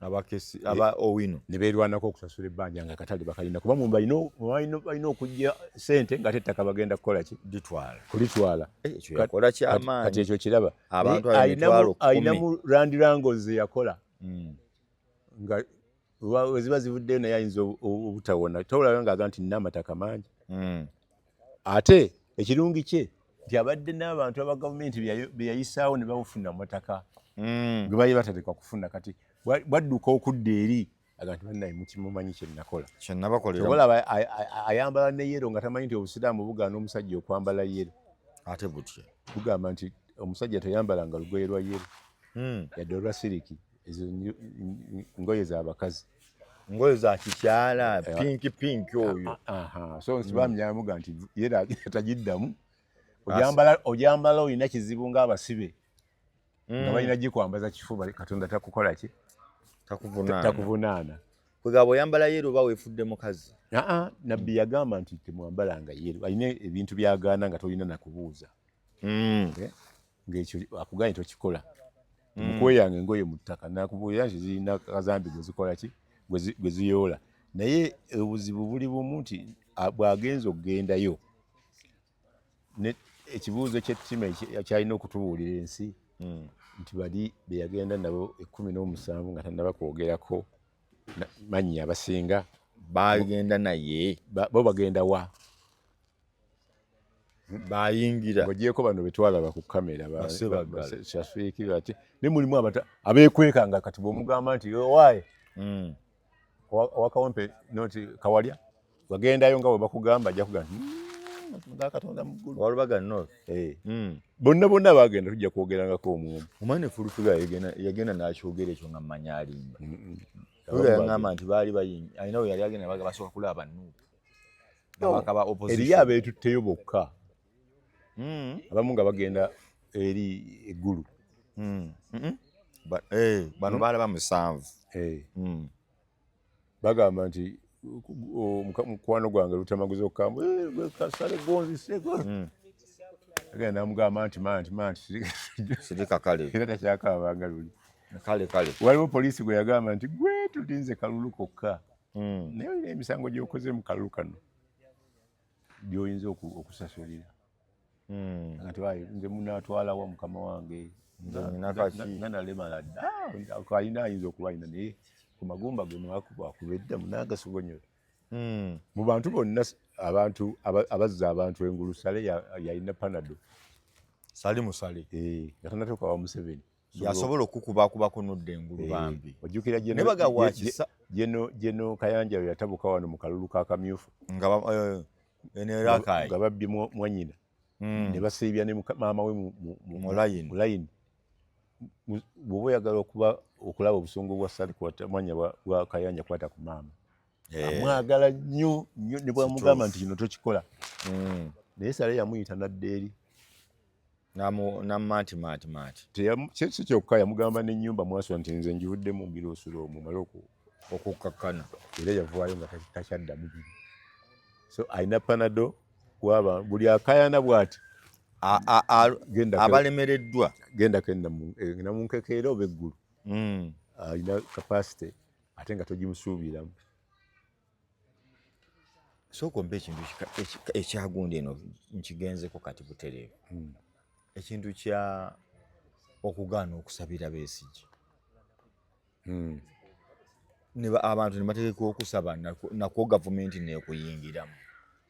Abakesi aba Owino. Ne beerwanako okusasula ebbanja nga akatale bakalina, kuba mu balina okujja sente nga ate ettaka bagenda kukola ki? Ditwala. Kulitwala. Ekyo yakola kyamaanyi. Kati ekyo kiraba. Abantu abo 100,000. Ayinamu land wrangles ze yakola nga Weziba zivuddeyo naye ayinza obutawona. Tolaba ng'aga nti nina amataka mangi. Ate ekirungi kye nti abadde n'abantu aba gavumenti be yayisaawo ne bawufuna amataka ge baali batateekwa kufuna. Kati bwadduka okudda eri aga nti bannaye mukimumanyi kye nakola. Kyenabakolera. Olaba ayambala ne yellow nga tamanyi nti obusiraamu bugaana omusajja okwambala yellow. Ate butya? Bugamba nti omusajja toyambalanga lugoye lwa yellow yadde olwa siriki, ezo ngoye z'abakazi. Ngoye za kikyala, pink pink oyo. So nsibamyamuga nti yellow tagiddamu. Ogyambala olina kizibu ng'abasibe nga balina gikwambaza kifuba, Katonda takukola ki? Takuvunaana. Takuvunaana. Kwegamba oyambala yellow oba weefudde mukazi. Aa, Nabbi yagamba nti temwambalanga yellow. Alina ebintu by'agaana nga tolina nakubuuza. Ng'ekyo akuganye tokikola. Mukweyanga engoye mu ttaka nakubuulira nti zirina kazambi gwe zikola ki, gwe ziyoola. Naye obuzibu buli bumu nti bw'agenza okugendayo ekibuuzo ky'ettima kyalina okutubuulira ensi nti bali be yagenda nabo 17 nga tannaba kwogerako mannya abasinga bagenda naye bo bagenda wa? Bayingira. Ng'ogyeko bano be twalaba ku kamera Shafiiki bati ne mulimu abeekweka nga kati bw'omugamba nti owaaye owakawempe noti Kawalya wagendayo nga bwe bakugamba ajja kugamba nga Katonda mu ggulu. Walubaga North. Bonna bonna bagenda tujja kwogerangako omwomu. Omanyi ne Fulufiga yagenda n'akyogera ekyo nga mmanyi alimba. Fulufiga yagamba nti baali alina we yali agenda baga basooka kulaba Nuupu. Ababaka ba opposition. Eriyo abeetutteyo bokka. Abamu nga bagenda eri eggulu. Bano baalaba 7. Bagamba nti mukwano gwange Lutamaguzi okukamba, gwe kasale gonzise go. Agenda n'amugamba nti manti manti sirika kale. Era takyakaabanga luli. Kale kale. Waliwo poliisi gwe yagamba nti gwe tulinze kalulu kokka. Naye olina emisango gy'okoze mu kalulu kano gy'oyinza okusasulira. Nga nti nze munaatwala wa mukama wange. Nga nalemala dda. Alina ayinza okuba alina naye ku magumba ge mwakuba akuba edda munaagasogonyola. Mu bantu bonna abantu abazza abantu engulu Sale yalina Panado. Sali musale. Nga tannatuuka wa Museveni. Yasobola okukubakubako n'odda engulu bambi. Ojjukira Geno Kayanja we yatabuka wano mu kalulu ka kamyufu. Nga nga babbye mwannyina. Ne basiibya ne maama we mu layini. Bw'oba oyagala okulaba obusungu bwa Sale mwannya bwa Kayanja kwata ku maama. Amwagala nnyo nnyo ne bw'amugamba nti kino tokikola. Naye Sale yamuyita n'adda eri. Nammanti manti manti. Si kyokka yamugamba n'ennyumba mwasula nti nze ngivuddemu ngira osula omwo male okukkakkana. Era yavaayo nga takyaddamu biri. So alina Panado waba buli akayana bw'ati. Abalemereddwa. Gendako Namunkekeera oba eggulu. Alina capacity ate nga togimusuubiramu. Sooka ompe ekintu ekyagundi eno nkigenzeko kati butereevu. Ekintu kya okugaana okusabira Besigye. Abantu ne bategeka okusaba nakwo gavumenti n'ekuyingiramu.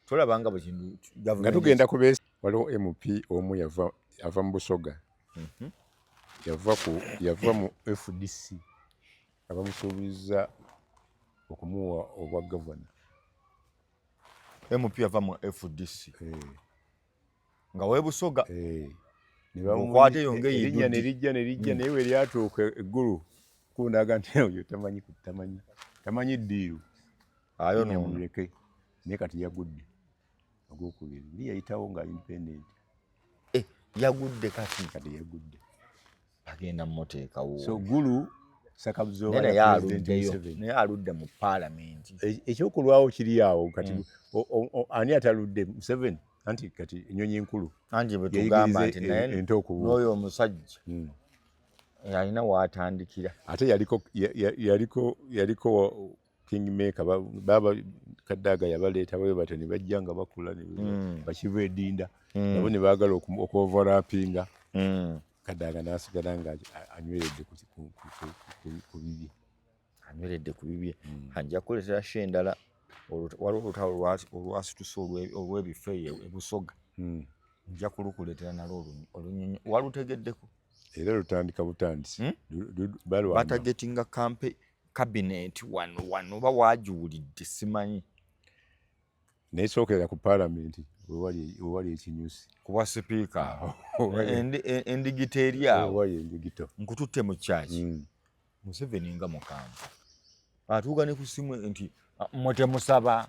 Tolaba nga bwe kintu Nga tugenda ku Besigye, waliwo MP omu yava mu Busoga. Yava mu FDC nga bamusuubiza okumuwa obwa gavana. MP yava mu FDC. Nga we Busoga. Okwata eyo ng'eyidde. Erinnya ne lijja ne lijja naye we lyatuuka eggulu kundaga nti oyo tamanyi ddiiru. Ayo no. Muleke. Naye kati yagudde. Ogwokubiri. Li yayitawo nga independent. Yagudde kati. Kati yagudde. Bagenda mmuteekawo. So Gulu Sakabuzooba Naye naye aludde mu paalamenti. Ekyokulwawo kiri awo kati ani ataludde Museveni? Anti kati ennyonyi enkulu. Anti bwe tugamba nti naye n'oyo omusajja alina w'atandikira. Ate yaliko kingmaker baba Kadaga yabaleeta bwe batyo ne bajja nga bakula ne bakiva edinda nabo ne baagala okuoverlappinga. Kadaga n'asigala nga anyweredde ku bibye. Anyweredde ku bibye. Nja kukuleetera show endala. Waliwo olutalo olwasituse olw'ebifo eyo e Busoga. Nja kulukuleetera nalwo olunyonyo walutegeddeko. Era lutandika butandisi. Hmm? Batargetinga kampe cabinet wano wano oba waagiwulidde simanyi. Naye sookera ku paalamenti wewali ekinyusi. Kuba sipiika endigito eri awo. Wewali endigito. Nkututte mu kyaki. Museveni nga mukambwe atuuka ne ku ssimu nti mmwe temusaba.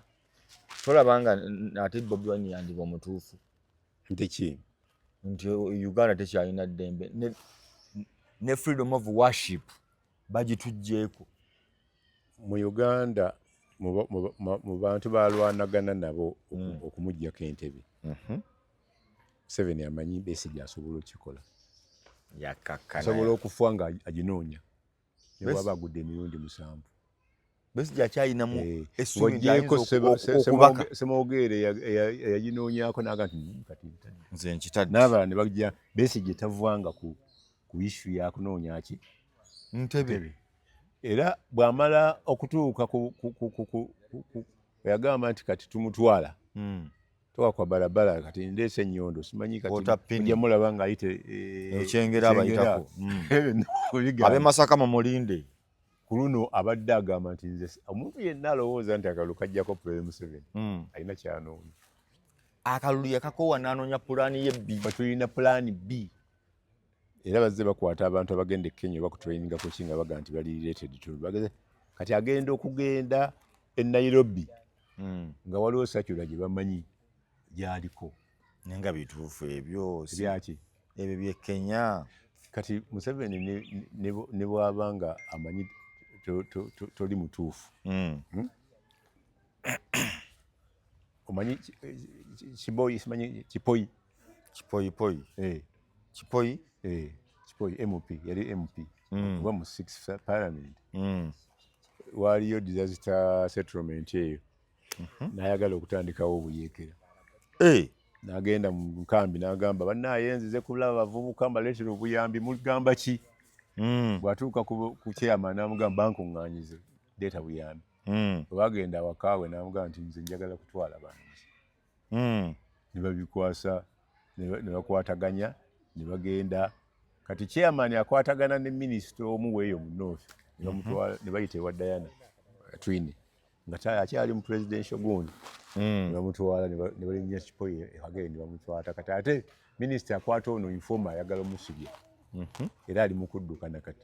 Tolaba nga ate Bobi Wine yandiba omutuufu. Nti ki? Nti Uganda tekyalina ddembe ne freedom of worship bagituggyeeko. Mu Uganda mu bantu balwanagana nabo okumuggyako entebe. Museveni amanyi Besigye asobola okukikola. Yakkakkana. Asobola okufa nga aginoonya. Ne bw'aba agudde emirundi 7. Besigye akyalinamu essuubi nti ayinza okubaka. Ssemwogerere eyaginoonyaako n'agamba nti kati nze nkitadde. N'abalala ne bajja. Besigye tavanga ku issue ya kunoonya ki? Ntebe. Era bw'amala okutuuka ku yagamba nti kati tumutwala. Toka kwa barabara kati ndeese ennyondo simanyi kati ojja mulaba ng'ayite Ekyengera abayitako. Ab'e Masaka mumulinde. Ku luno abadde agamba nti nze omuntu yenna alowooza nti akalulu kajjako Pulezidenti Museveni alina ky'anoonya. Akalulu yakakoowa n'anoonya pulaani ye B. Tulina pulaani B. Era bazze bakwata abantu abagenda e Kenya bakutraininga ku ki nga bagamba nti bali related to. Kati agenda okugenda e Nairobi nga waliwo circular gye bamanyi gy'aliko. Naye nga bituufu ebyo. Ebyaki? Ebyo by'e Kenya. Kati Museveni ne bw'aba nga amanyi toli mutuufu. Omanyi Kiboyi, simanyi Kipoyi. Kipoyipoyi. Kipoyi? Kipoyi MP, yali MP. Oba mu 6th parliament. Waaliyo disaster settlement eyo. N'ayagala okutandikawo obuyeekera. N'agenda mu nkambi n'agamba bannaaye nzize kulaba bavubuka mbaleetera obuyambi mugamba ki? Bw'atuuka ku chairman n'amugamba bankuŋŋaanyize leeta buyambi. Bwe bagenda awaka we n'amugamba nti nze njagala kutwala bangi. Ne babikwasa ne bakwataganya ne bagenda. Kati chairman akwatagana ne minisita omu weeyo mu North ne bamutwala ne bayita ewa Diana Twine nga akyali mu presidential gundi. Ne bamutwala ne balinnya Kipoyi agende ne bamutwata. Kati ate minisita akwata ono informer ayagala omusibya. Era ali mu kudduka na kati.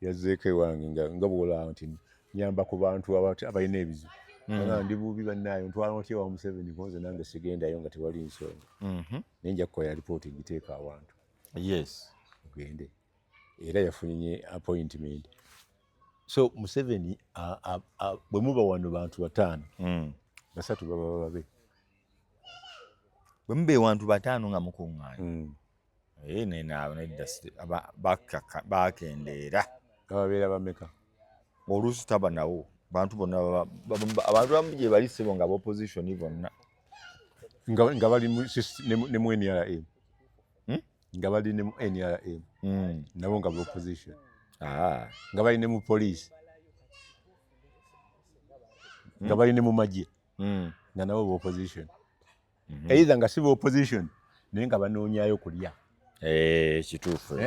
Yazzeeko ewange nga bw'olaba nti nyamba ku bantu abalina ebizibu. Nga ndi bubi bannaayo ntwala otya ewa Museveni ko nze nange sigendayo nga tewali nsonga. Naye nja kukola lipooti ngiteeka awantu. Yes. Ogende. Era yafunye appointment. So Museveni bwe muba wano bantu 5. 3 baba babe. Bwe muba ewantu 5 nga mukuŋŋaanye. Nedda bakendeera. Babeera bameka? Oluusi taba nawo. Bantu bonna abantu abamu gye bali ssebo nga opposition bonna. Nga bali ne mu NRM. Nga bali ne mu NRM. Nabo nga opposition. Nga bali ne mu police. Nga bali ne mu magye. Nga nabo opposition. Either nga si opposition naye nga banoonyaayo kulya. Kituufu.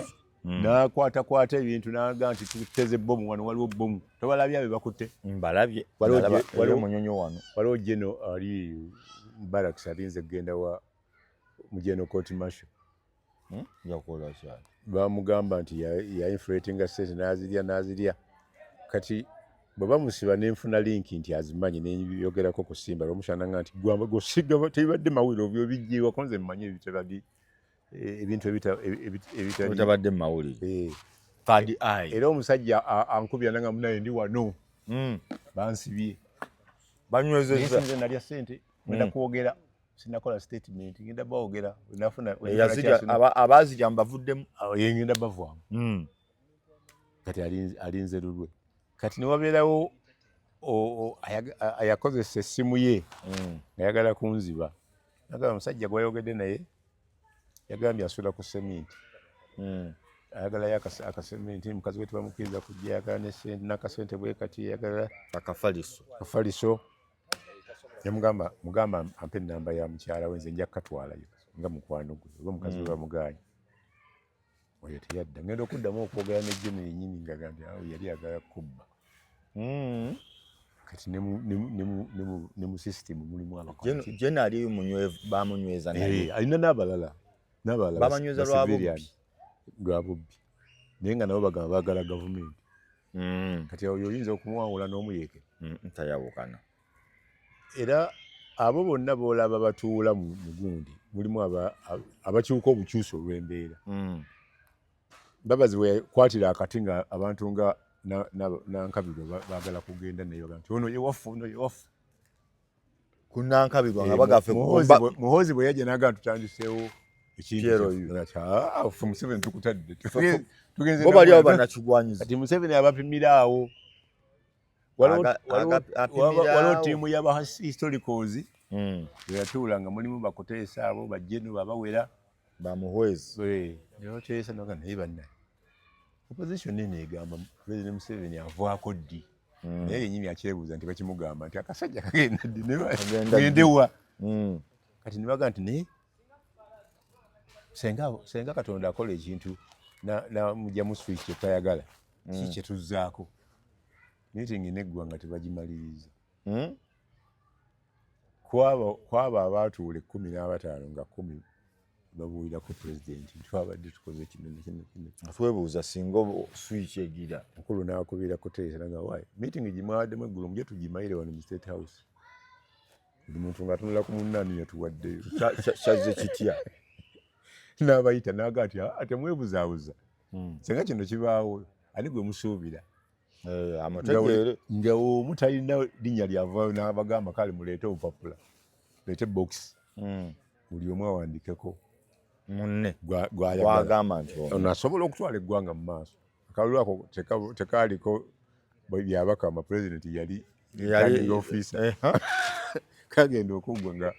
N'akwatakwata ebintu n'agamba nti tuteze bbomu wano waliwo bbomu. Tobalabye abo bakutte? Mbalabye. Waliwo Munyonyo wano. Waliwo Geno ali barracks alinze kugenda wa mu Geno court martial. Yakola ki? Bamugamba nti ya inflatinga ssente n'azirya. Kati bwe bamusiba ne nfuna link nti azimanyi ne nyogerako ku Simba lwomushana nga nti gwamba gosiga tebibadde mawulire obyo bijjiwa ko nze mmanyi ebitabadde ebintu ebitali bitabadde mu mawulire. Third eye. Era omusajja ankubya nanga munaye ndi wano. Bansibye. Banywezezza. Nze nalya ssente ngenda kwogera sinakola statement ngenda bawogera nafuna abazirya mbavuddemu. Ye ngenda bavaamu. Kati alinze lulwe. Kati ne wabeerawo ayakozesa essimu ye ng'ayagala kunziba. Nagamba omusajja gw'ayogedde naye yagambye asula ku seminti. Ayagalayo akasementi, mukazi we tebamukkiriza kujja, ayagala ne sente n'akasente bwe kati, ayagala akafaliso. Akafaliso. Nemugamba, mugamba ampe enamba ya mukyala we, nze nja kukatwalayo nga mukwano gwe, oba mukazi we bamugaanye. Oyo teyadda. Ngenda okuddamu okwogera ne Jeno yennyini nga nti awo yali ayagala kubba. Kati ne mu system mulimu abakola. Jeno ali munywevu, bamunyweza naye. Eh, alina n'abalala n'abalala. Babanyweza lwa bubbi. Lwa bubbi, naye nga nabo bagamba baagala gavumenti. Kati oyo oyinza okumuwangula n'omuyeeke? Tayawukana. Era abo bonna boolaba batuula mu gundi, mulimu abakyuka obukyusa olw'embeera. Mbabazi bwe yakwatira akati nga abantu nga Nankabirwa baagala kugenda naye, bagamba nti ono yewaffe, ono yewaffe. Ku Nankabirwa nga Eh, bagaffe. Muhoozi bwe yajja n'agamba tutandiseewo ekintu PLU. kyaffe. Ati, "Ah, ffe Museveni tukutadde." Tugenze Bo bali awo namwe. banakigwanyizi. Kati Museveni abapimira awo. Apimira Waliwo awo. ttiimu y'aba historicals eyatuula nga mulimu bakuteesa abo bajjeno babawera. Bamuhwezi. Nebateesa naga, naye bannaye opposition eno egamba President Museveni avaako ddi? Naye yenyini akyebuuza nti bakimugamba nti akasajja kagenda ddi? Kagenda ddi? Gende wa? Kati nebaga nti naye senga Katonda akola ekintu namugyamu switch kyetayagala, ki kyetuzzaako? Meeting neggwa nga tebagimaliriza. Kwabo abaatuula 15 nga 10 babuulirako pulezidenti, twabadde tukoze kino nekino kino. Twebuuza singa switch egira. Mukulu n'akubira Kuteesa nga waayi meeting gimwabaddemu eggulo, mujje tugimayire wano mu State House. Buli muntu ng'atunula ku munnaani yatuwaddeyo. Kyazze kitya? N'abayita n'agaa nti, "Ah, temwebuzaabuza, senga kino kibaawo, ani gwe musuubira?" Eh, amutegeere. Nga omu talina linnya lyavaayo, n'abagamba, kale muleete obupapula, leete bokisi, buli omu awandikeko munne gw'ayagala. Gwagamba nti ono. Ono asobola okutwala eggwanga mu maaso. Akalulu ako tekaaliko byabakama, pulezidenti yali Yali commanding officer. Kagenda okuggwa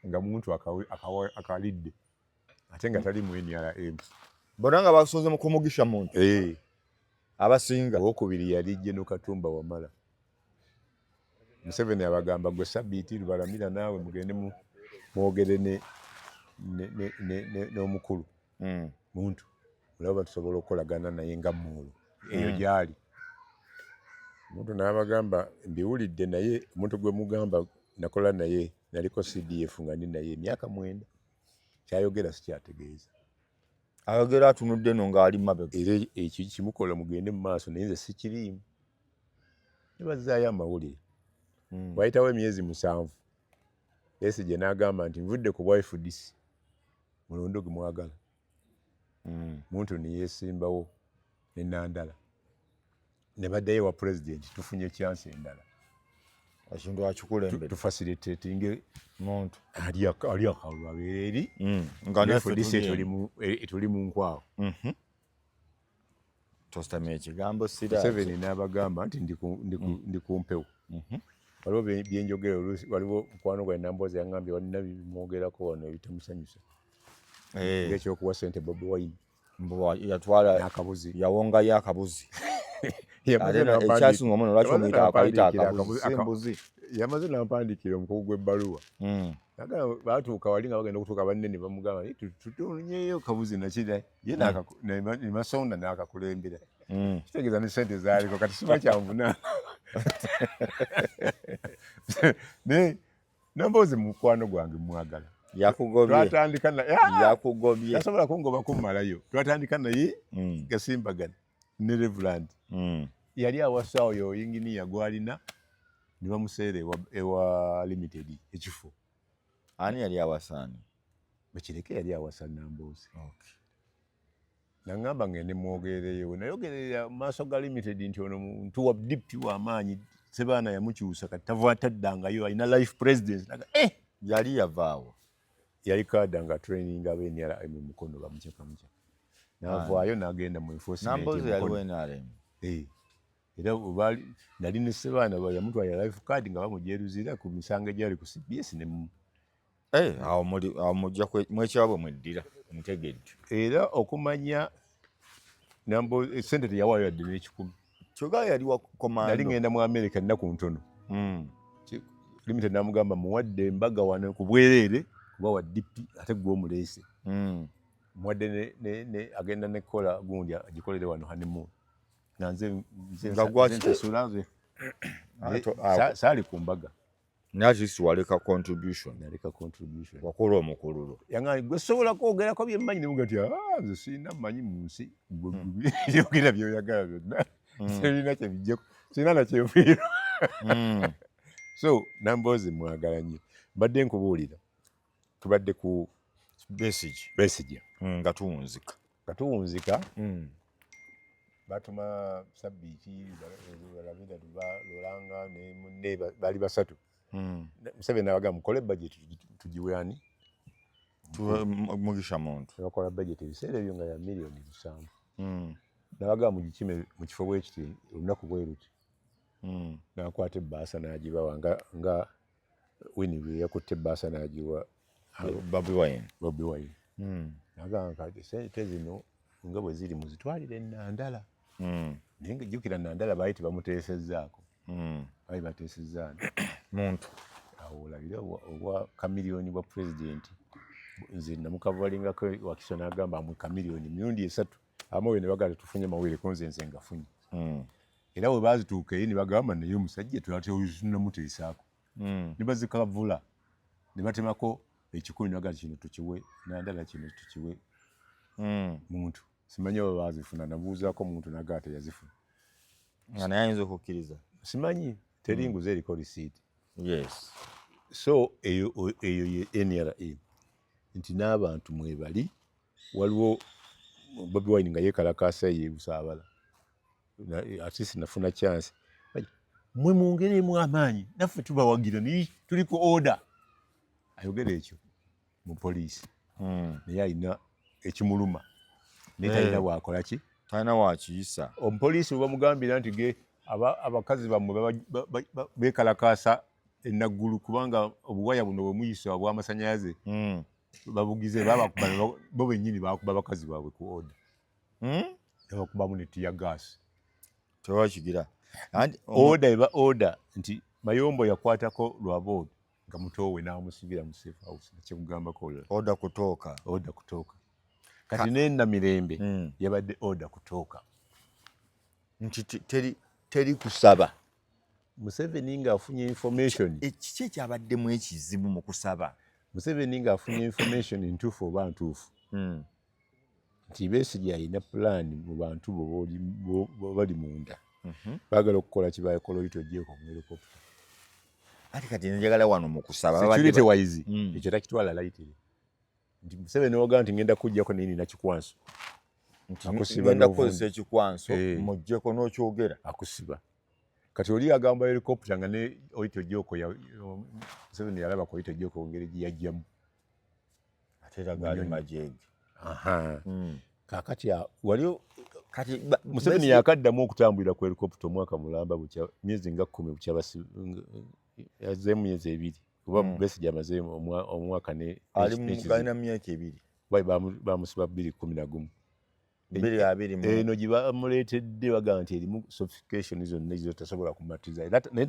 nga muntu akalidde ate nga tali mu NRM. Bonna nga basonze mu kumugisha muntu. Eh, abasinga. Owokubiri yali General Katumba Wamala. Museveni abagamba, gwe Sabiiti Lubalamira naawe mugende mwogere n'omukulu muntu, olaba tusobola okukolagana naye nga muolo eyo gyali. Omuntu n'abagamba, mbiwulidde, naye omuntu gwe mugamba nakola naye, naliko CDF nga ndi naye emyaka 9, kyayogera sikyategeeza. Ayogera atunudde eno ng'ali mabega. Era ekyo kimukola mugende mu maaso, naye nze sikiriimu. Ne bazzaayo amawulire. Wayitawo emyezi 7, Besigye n'agamba nti nvudde ku bwa FDC, mulonde gwe mwagala. Muntu ne yeesimbawo ne Nandala, ne baddayo ewa pulezidenti, tufunye chance endala. Ekintu akikulembera. Tufacilitatinge muntu. Ali akalulu abeera eri Nga ne naffe FDC tuli tuli eno. Tuli mu nkwawo. Tostamya ekigambo siraaki. Museveni n'abagamba nti ndi ku mpewo. Waliwo byenjogera oluusi, waliwo mukwano gwange Nambooze yaŋŋambye walina bimwogerako wano ebitamusanyusa. Eh, ng'ekyokuwa ssente Bobi Wine mbu yatwala n'akabuzi. Yawongayo akabuzi. Yamaze Ate ekyasinga omuno lwaki yamaze omuyita akayita n'ampandiikira akabuzi si mbuzi. Yamaze n'ampandiikira omukugu gw'ebbaluwa. Nagamba baatuuka wali nga bagenda okutuuka, banne ne bamugamba, "Naye tutonyeeyo kabuzi nakira ye ne basonda n'akakulembera." Kitegeeza ne ssente zaaliko kati siba kyanvuna. Naye Nambooze mukwano gwange, mwagala. Yakugobye. Twatandika Ah! Yakugobye. Tasobola kungoba kummalayo. Twatandika naye gasimbagana ne Reverend. Yali awasa oyo yinginiya gwalina ne bamuseera ewa Limited ekifo. Ani yali awasaani? Bakireke yali awasa Nambooze. Naŋŋamba ngende mwogerereyo. Nayogerera mu maaso ga Limited nti ono muntu wa deputy w'amaanyi, Sebaana yamukyusa, kati tava taddangayo, alina life presidence. Naga, eh! Yali yavaawo. Yali kada nga training aba NRM mu Mukono, bamucakamucaka. N'avaayo n'agenda mu enforcement Nambooze e yali Mukono. wa NRM. Eh. Era bwe nali ne Sebaana yamutwalira life card nga bamujeruzira ku misango egyali ku CBS ne mu Eh, awo muli awo mujja mwekyaba bwe mweddira mutegedde. Era okumanya Nambo sente teyawaayo yadde n'ekikumi. Kyoga yali wa komando. Nali ngenda mu America ennaku ntono. Limited namugamba muwadde embaga wano ku bwereere kuba wa DP ate gwe omuleese. Muwadde ne agenda nekola gundi agikolere wano honeymoon. Nga nze nsasula nze. Saali ku mbaga. Naye waleka contribution. Naleka contribution. Wakola omukululo. Yangambye gwe sobola kwogerako bye mmanyi ne mugamba nti nze sirina mmanyi mu nsi. Byogera by'oyagala byonna. Sirina kye bijjako. Sirina na kye nfiirwa. So Nambooze mwagala nnyo. Mbadde nkubuulira. Tubadde ku Besigye. Besigye. Nga tuwunzika. Nga tuwunzika. Batuma Sabbiiki, Balabira, Lulanga ne munne baali basatu. Museveni n'abagamba mukole budget tugiwe ani? Mugisha Muntu. Ne bakola budget ebiseera ebyo nga ya miliyoni 7. N'abagamba mugikime mu kifo bwe kiti olunaku bwe luti. N'akwata ebbaasa n'agibawa nga Winnie bwe yakutte ebbaasa n'agiwa Bobi Wine. Bobi Wine. N'agamba kati ssente zino nga bwe ziri muzitwalire Nandala. Naye nga jjukira Nandala baali tebamuteesezzaako. Baali bateesezza ani? Muntu. Awo olabire obwa kamiliyoni bwa pulezidenti. Nze namukavalingako Wakiso n'agamba amwe kamiliyoni mirundi 3. Amawulire ne bagamba tetufunye mawulire ko nze ngafunye. Era bwe baazituuka eri ne bagamba naye omusajja tunnamuteesaako. Ne bazikavula ne batemako 1,000 ne bagamba kino tukiwe Nandala kino tukiwe Muntu. Simanyi oba baazifuna, nabuuzaako Muntu n'agamba teyazifuna. Nga naye ayinza okukkiriza. Simanyi, teri nguzi eriko risiiti. Yes. So eyo ye NRA nti n'abantu mwebali waliwo Bobi Wine nga yeekalakaasa ye Busaabala. At least nafuna chance. Mwe mwongeremu amaanyi naffe tubawagira naye tuli ku order. Ayogera ekyo mu poliisi. Naye alina ekimuluma. Naye talina bw'akola ki? Talina wakiyisa. Omupoliisi bwe bamugambira nti ge abakazi bammwe beekalakaasa enaggulu kubanga obuwaya buno bwe muyisa obw'amasannyalaze babugize babakuba bo bennyini bakuba bakazi baabwe ku order. Babakubamu ne tear gas. Tewakigira. Order eba order nti Mayombo yakwatako Rwabwogo nga muto we n'amusibira mu safe house nakyekugambako olulala. Order kutoka. Order kutoka. Kati ne Namirembe yabadde order kutoka. Nti teri kusaba. Museveni ng'afunye information. Kiki ekyabaddemu ekizibu mu kusaba? Museveni ng'afunye information ntuufu oba ntuufu. Nti Besigye alina plan mu bantu bo bali munda. Baagala okukola kye bakola oyita ogyeko mu helicopter. Ate kati njagala wano mu kusaba. Security wise ekyo takitwala lightly. Nti Museveni wagamba nti ngenda kuggyako naye nina kikwanso. Ngenda kukozesa ekikwanso muggyeko n'okyogera. Akusiba. Kati oli agamba helicopter nga ne oyita ogyeko Museveni yalaba ku oyita ogyeko ngeri gye yajjamu. Ate era gaali majeege. Kaakati wali kati Museveni yakaddamu okutambulira ku helicopter omwaka mulamba bukya myezi nga 10 bukya yazzeemu myezi 2 kuba Besigye amaze omwaka ne alina myaka 2. Bamusiba 2011. 2020. Eno gye bamuleetedde bagamba nti erimu sophistication zonna ezo tasobola kumatiza. Era naye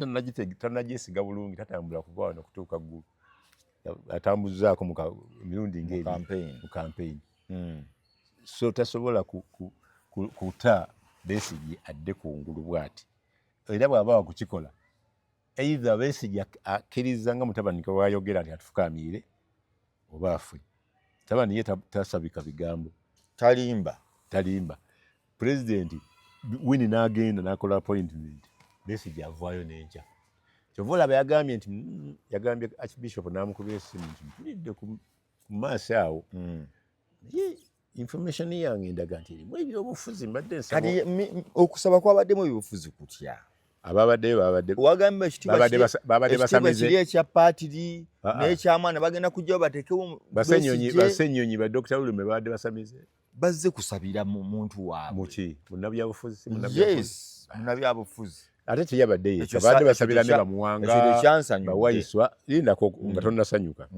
tannagyesiga bulungi, tatambula kuva wano kutuuka Ggulu. Atambuzaako emirundi ng'ebiri mu campaign. So tasobola kuta Besigye adde kungulu bw'ati. Era bw'aba wakukikola, either Besigye akkiriza nga mutabani bw'ayogera nti atufukaamiire oba afe. Mutabani ye tasabika bigambo. Talimba. Talimba. Pulezidenti Winnie n'agenda n'akola appointment. Besigye avaayo n'enkya. Kyova olaba yagambye nti yagambye Archbishop n'amukubira essimu nti mpulidde ku maaso awo. Naye information yange endaga nti erimu ebyobufuzi mbadde nsaba. Kati okusaba kwabaddemu ebyobufuzi kutya? Ababaddeyo babadde wagamba ekitiibwa basamize kiri ekya paatiri n'ekyamwana bagenda kujjayo bateekewo Basenyonyi ba Dr. Lulume babadde basamize. Bazze kusabira muntu waabwe. Muki? Munnabyabufuzi? Yes, munnabyabufuzi. Ate teyabadde ye. Babadde basabira ne Bamuwanga, Bawaiswa, lindako nga tonnasanyuka.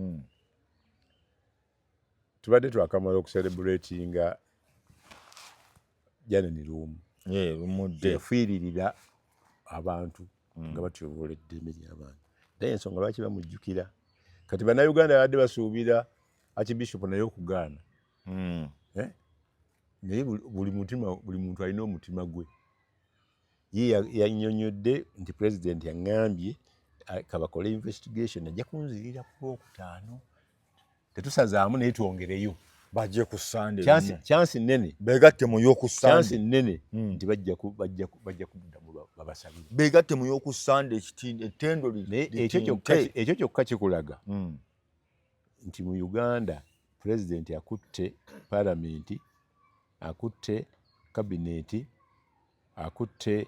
Tubadde twakamala okucelebratinga Janan Luwum. Lumudde. Yafiiririra abantu nga batyoboola eddembe ly'abantu, naye ensonga lwaki bamujjukira kati Bannayuganda babadde basuubira Archbishop naye okugaana. Eh? Naye buli mutima, buli muntu alina omutima gwe. Ye yannyonnyodde nti Pulezidenti yaŋŋambye kabakole investigation, ajja kunzirira ku Lwokutaano. Tetusazaamu, naye twongereyo. Bajje ku Sande. Chance nnene. Begatte mu y'oku Chance Sande. nnene nti bajja kuddamu babasabire. Begatte mu y'oku Sande, ekitindi ettendo. Naye ekyo kyokka kikulaga nti mu Uganda Pulezidenti akutte Palamenti, akutte Kabineti, akutte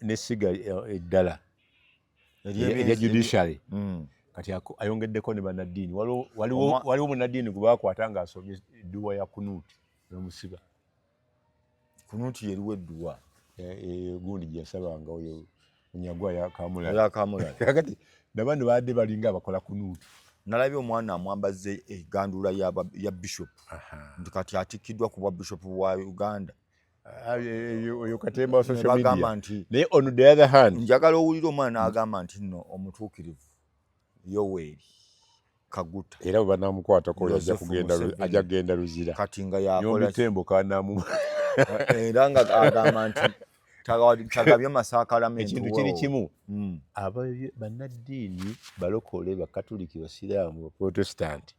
n'essiga eddala erya judiciary. Kati ayongeddeko ne bannaddiini. Waliwo munnaddiini gwe bakwata ng'asomye edduwa ya kunuuti, n'omusiba. Kunuuti yeriwo edduwa? Gundi gye yasabanga oyo Munyagwa yakamulala. Yakamulala. Kakati nabano babadde balinga abakola kunuuti. Nalabye omwana amwambaze egandula ya bishop, nti kati atikkiddwa ku bwa bishop wa Uganda. Oyo katemba wa social media. Bagamba nti Naye on the other hand, njagala owulire omwana n'agamba nti nno omutuukirivu Yoweri Kaguta era bwe banamukwatako ajja Yosefu kugenda Museveni. Ajja kugenda Luzira. Kati nga yakola Nyombi kanamu. Era nga agamba nti tagabye masaakalamenti. Ekintu kiri kimu. Bannaddiini, balokole, Bakatuliki, Basiraamu, Baprotestanti,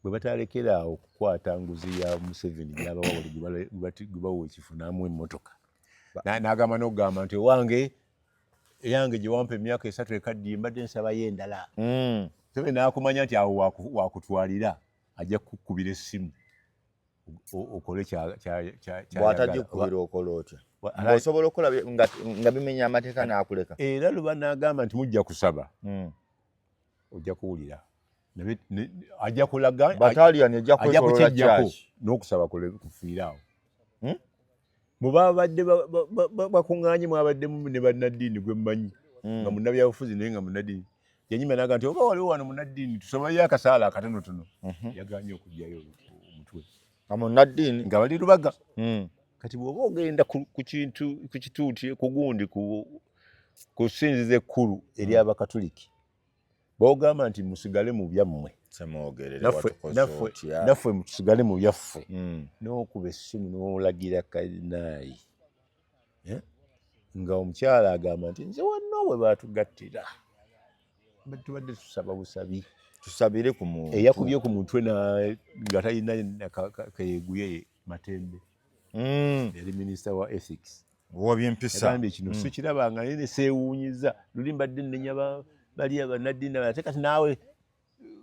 bwe batalekera awo okukwata nguzi ya Museveni gyabawa, buli gwe bawa ekifo n'amuwa emmotoka, n'agamba n'okugamba nti owange, eyange gye wampa emyaka 3 ekaddiye, mbadde nsabayo endala. Museveni n'akumanya nti awo wakutwalira, ajja kukukubira essimu okole kyayagala. Bw'atagikubira okola otya? Ng'osobola okukola nga bimenya amateeka n'akuleka. Era luba n'agamba nti mujja kusaba, ojja kuwulira ajja kulaga Battalion ejja ajja kwetoloola kukyejjako church. N'okusaba kufiira awo. Hmm? Mubabadde bakuŋŋaanye, mwabaddemu ne bannaddiini gwe mmanyi nga munnabyabufuzi, naye nga munnaddiini yanyima naga nti oba waliwo wano munnaddiini tusobayo akasaala akatonotono. Yaganye okuggyayo omutwe. Nga munnaddiini. Nga bali Lubaga. Kati bw'oba ogenda ku kintu, ku kituuti, ku gundi, ku ssinzizo ekkulu ery'Abakatuliki, b'ogamba nti musigale mu byammwe, Semwogerere, naffe watukoze otya? Naffe tusigale mu byaffe. N'okuba essimu n'olagira kalinayi, eh? Nga omukyala agamba nti nze wanno we baatugattira tubadde tusaba busabi. Tusabire ku muntu. Eyakubye ku mutwe nga talina keyeguye, Matembe, yali minisita wa ethics. Wabyempisa. Yagambye kino sikirabanga, naye ne seewuunyiza. Luli mbadde nnenya bali abannaddiini, ate kati naawe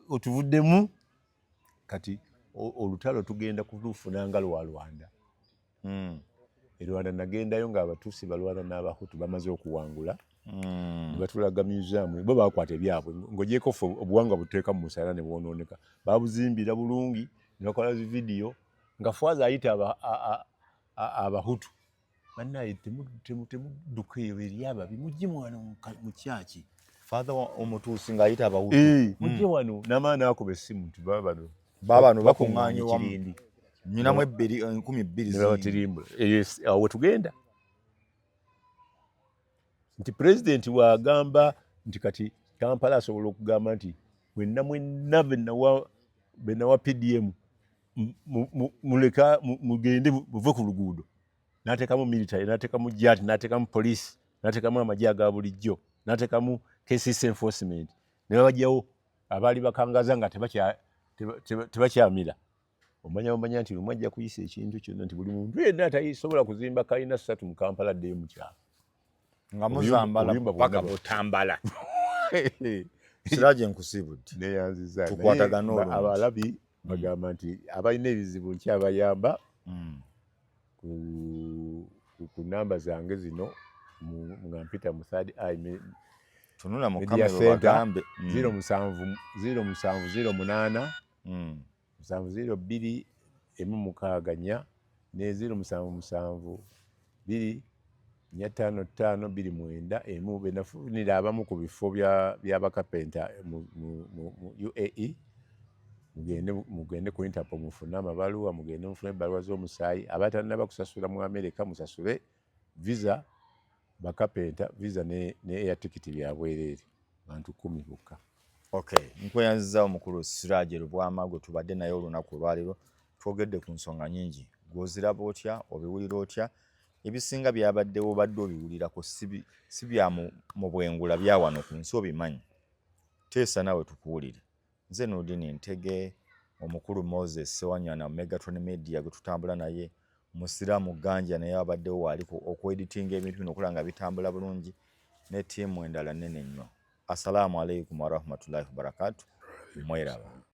otuvuddemu. Kati olutalo tugenda kulufuna nga lwa Rwanda. E Rwanda nagendayo ng'Abatuusi balwana n'Abahutu, bamaze okuwangula. Ne batulaga museum, bo bakwata ebyabwe. Ng'ogyeko ffe obuwangwa buteeka mu musala ne bwonooneka, babuzimbira bulungi ne bakola zi vidiyo nga fwaza ayita Abahutu, bannaye temudduka, eyo eri ababi, mujje wano mu kyaki. Father Omutuusi ng'ayita Abahutu. Eh, mujje wano. N'amaani n'akuba essimu nti baba bano. Baabano bakuŋŋaanye wamu. Kirindi. Nyinamu ebbiri 2000. Ne babatirimbula. Eyo awo wetugenda nti Pulezidenti bw'agamba nti kati Kampala asobola okugamba nti mwenna mwenna benawa PDM muleka mugende muve ku luguudo, n'ateekamu military, n'ateekamu JATT, n'ateekamu police, n'ateekamu amagye aga bulijjo, n'ateekamu KCC enforcement, ne babajjawo abaali bakangaza nga tebakyamira. Omanya nti lumu ajja kuyisa ekintu kyonna nti buli muntu yenna atasobola kuzimba kalina ssatu mu Kampala addeyo mu kyalo. Nga muzambala Obuyumba bwonna paka Butambala. Siraje, nkusiibudde. Neyanziza. Tukwatagane Naye olwo. Abalabi bagamba nti abalina ebizibu nkyabayamba ku namba zange zino nga mpita mu Third Eye Tunula mu Media kamera Center, obagambe. 07 07 08 702 164 ne 077 2 4 5 5 29 1, benafunira abamu ku bifo byabakapenta mu UAE. Mugende, mugende ku Interpol mufune amabaluwa, mugende mufune ebbaluwa z'omusaayi. Abatannaba kusasula mu America, musasule visa. Bakapenta, visa ne air ticket bya bwereere, bantu 10 bokka. Okay, nkweyanziza omukulu Siraje Lubwama gwe tubadde naye olunaku olwaleero. Twogedde ku nsonga nyingi. Gw'oziraba otya? Obiwulira otya? Ebisinga byabaddewo obadde obiwulirako, si bya mu bwengula, bya wano ku nsi obimanyi. Teesa nawe tukuwulire. Nze Nurdin Ntege, omukulu Moses Sewanyana, Megatron Media gwe tutambula naye, Musiraamu Ganja naye abaddewo waali okweditinga ebintu bino okulaba nga bitambula bulungi, ne ttiimu endala nnene nnyo. Assalaamu alaikum warahmatullahi wabarakatu. Mweraba.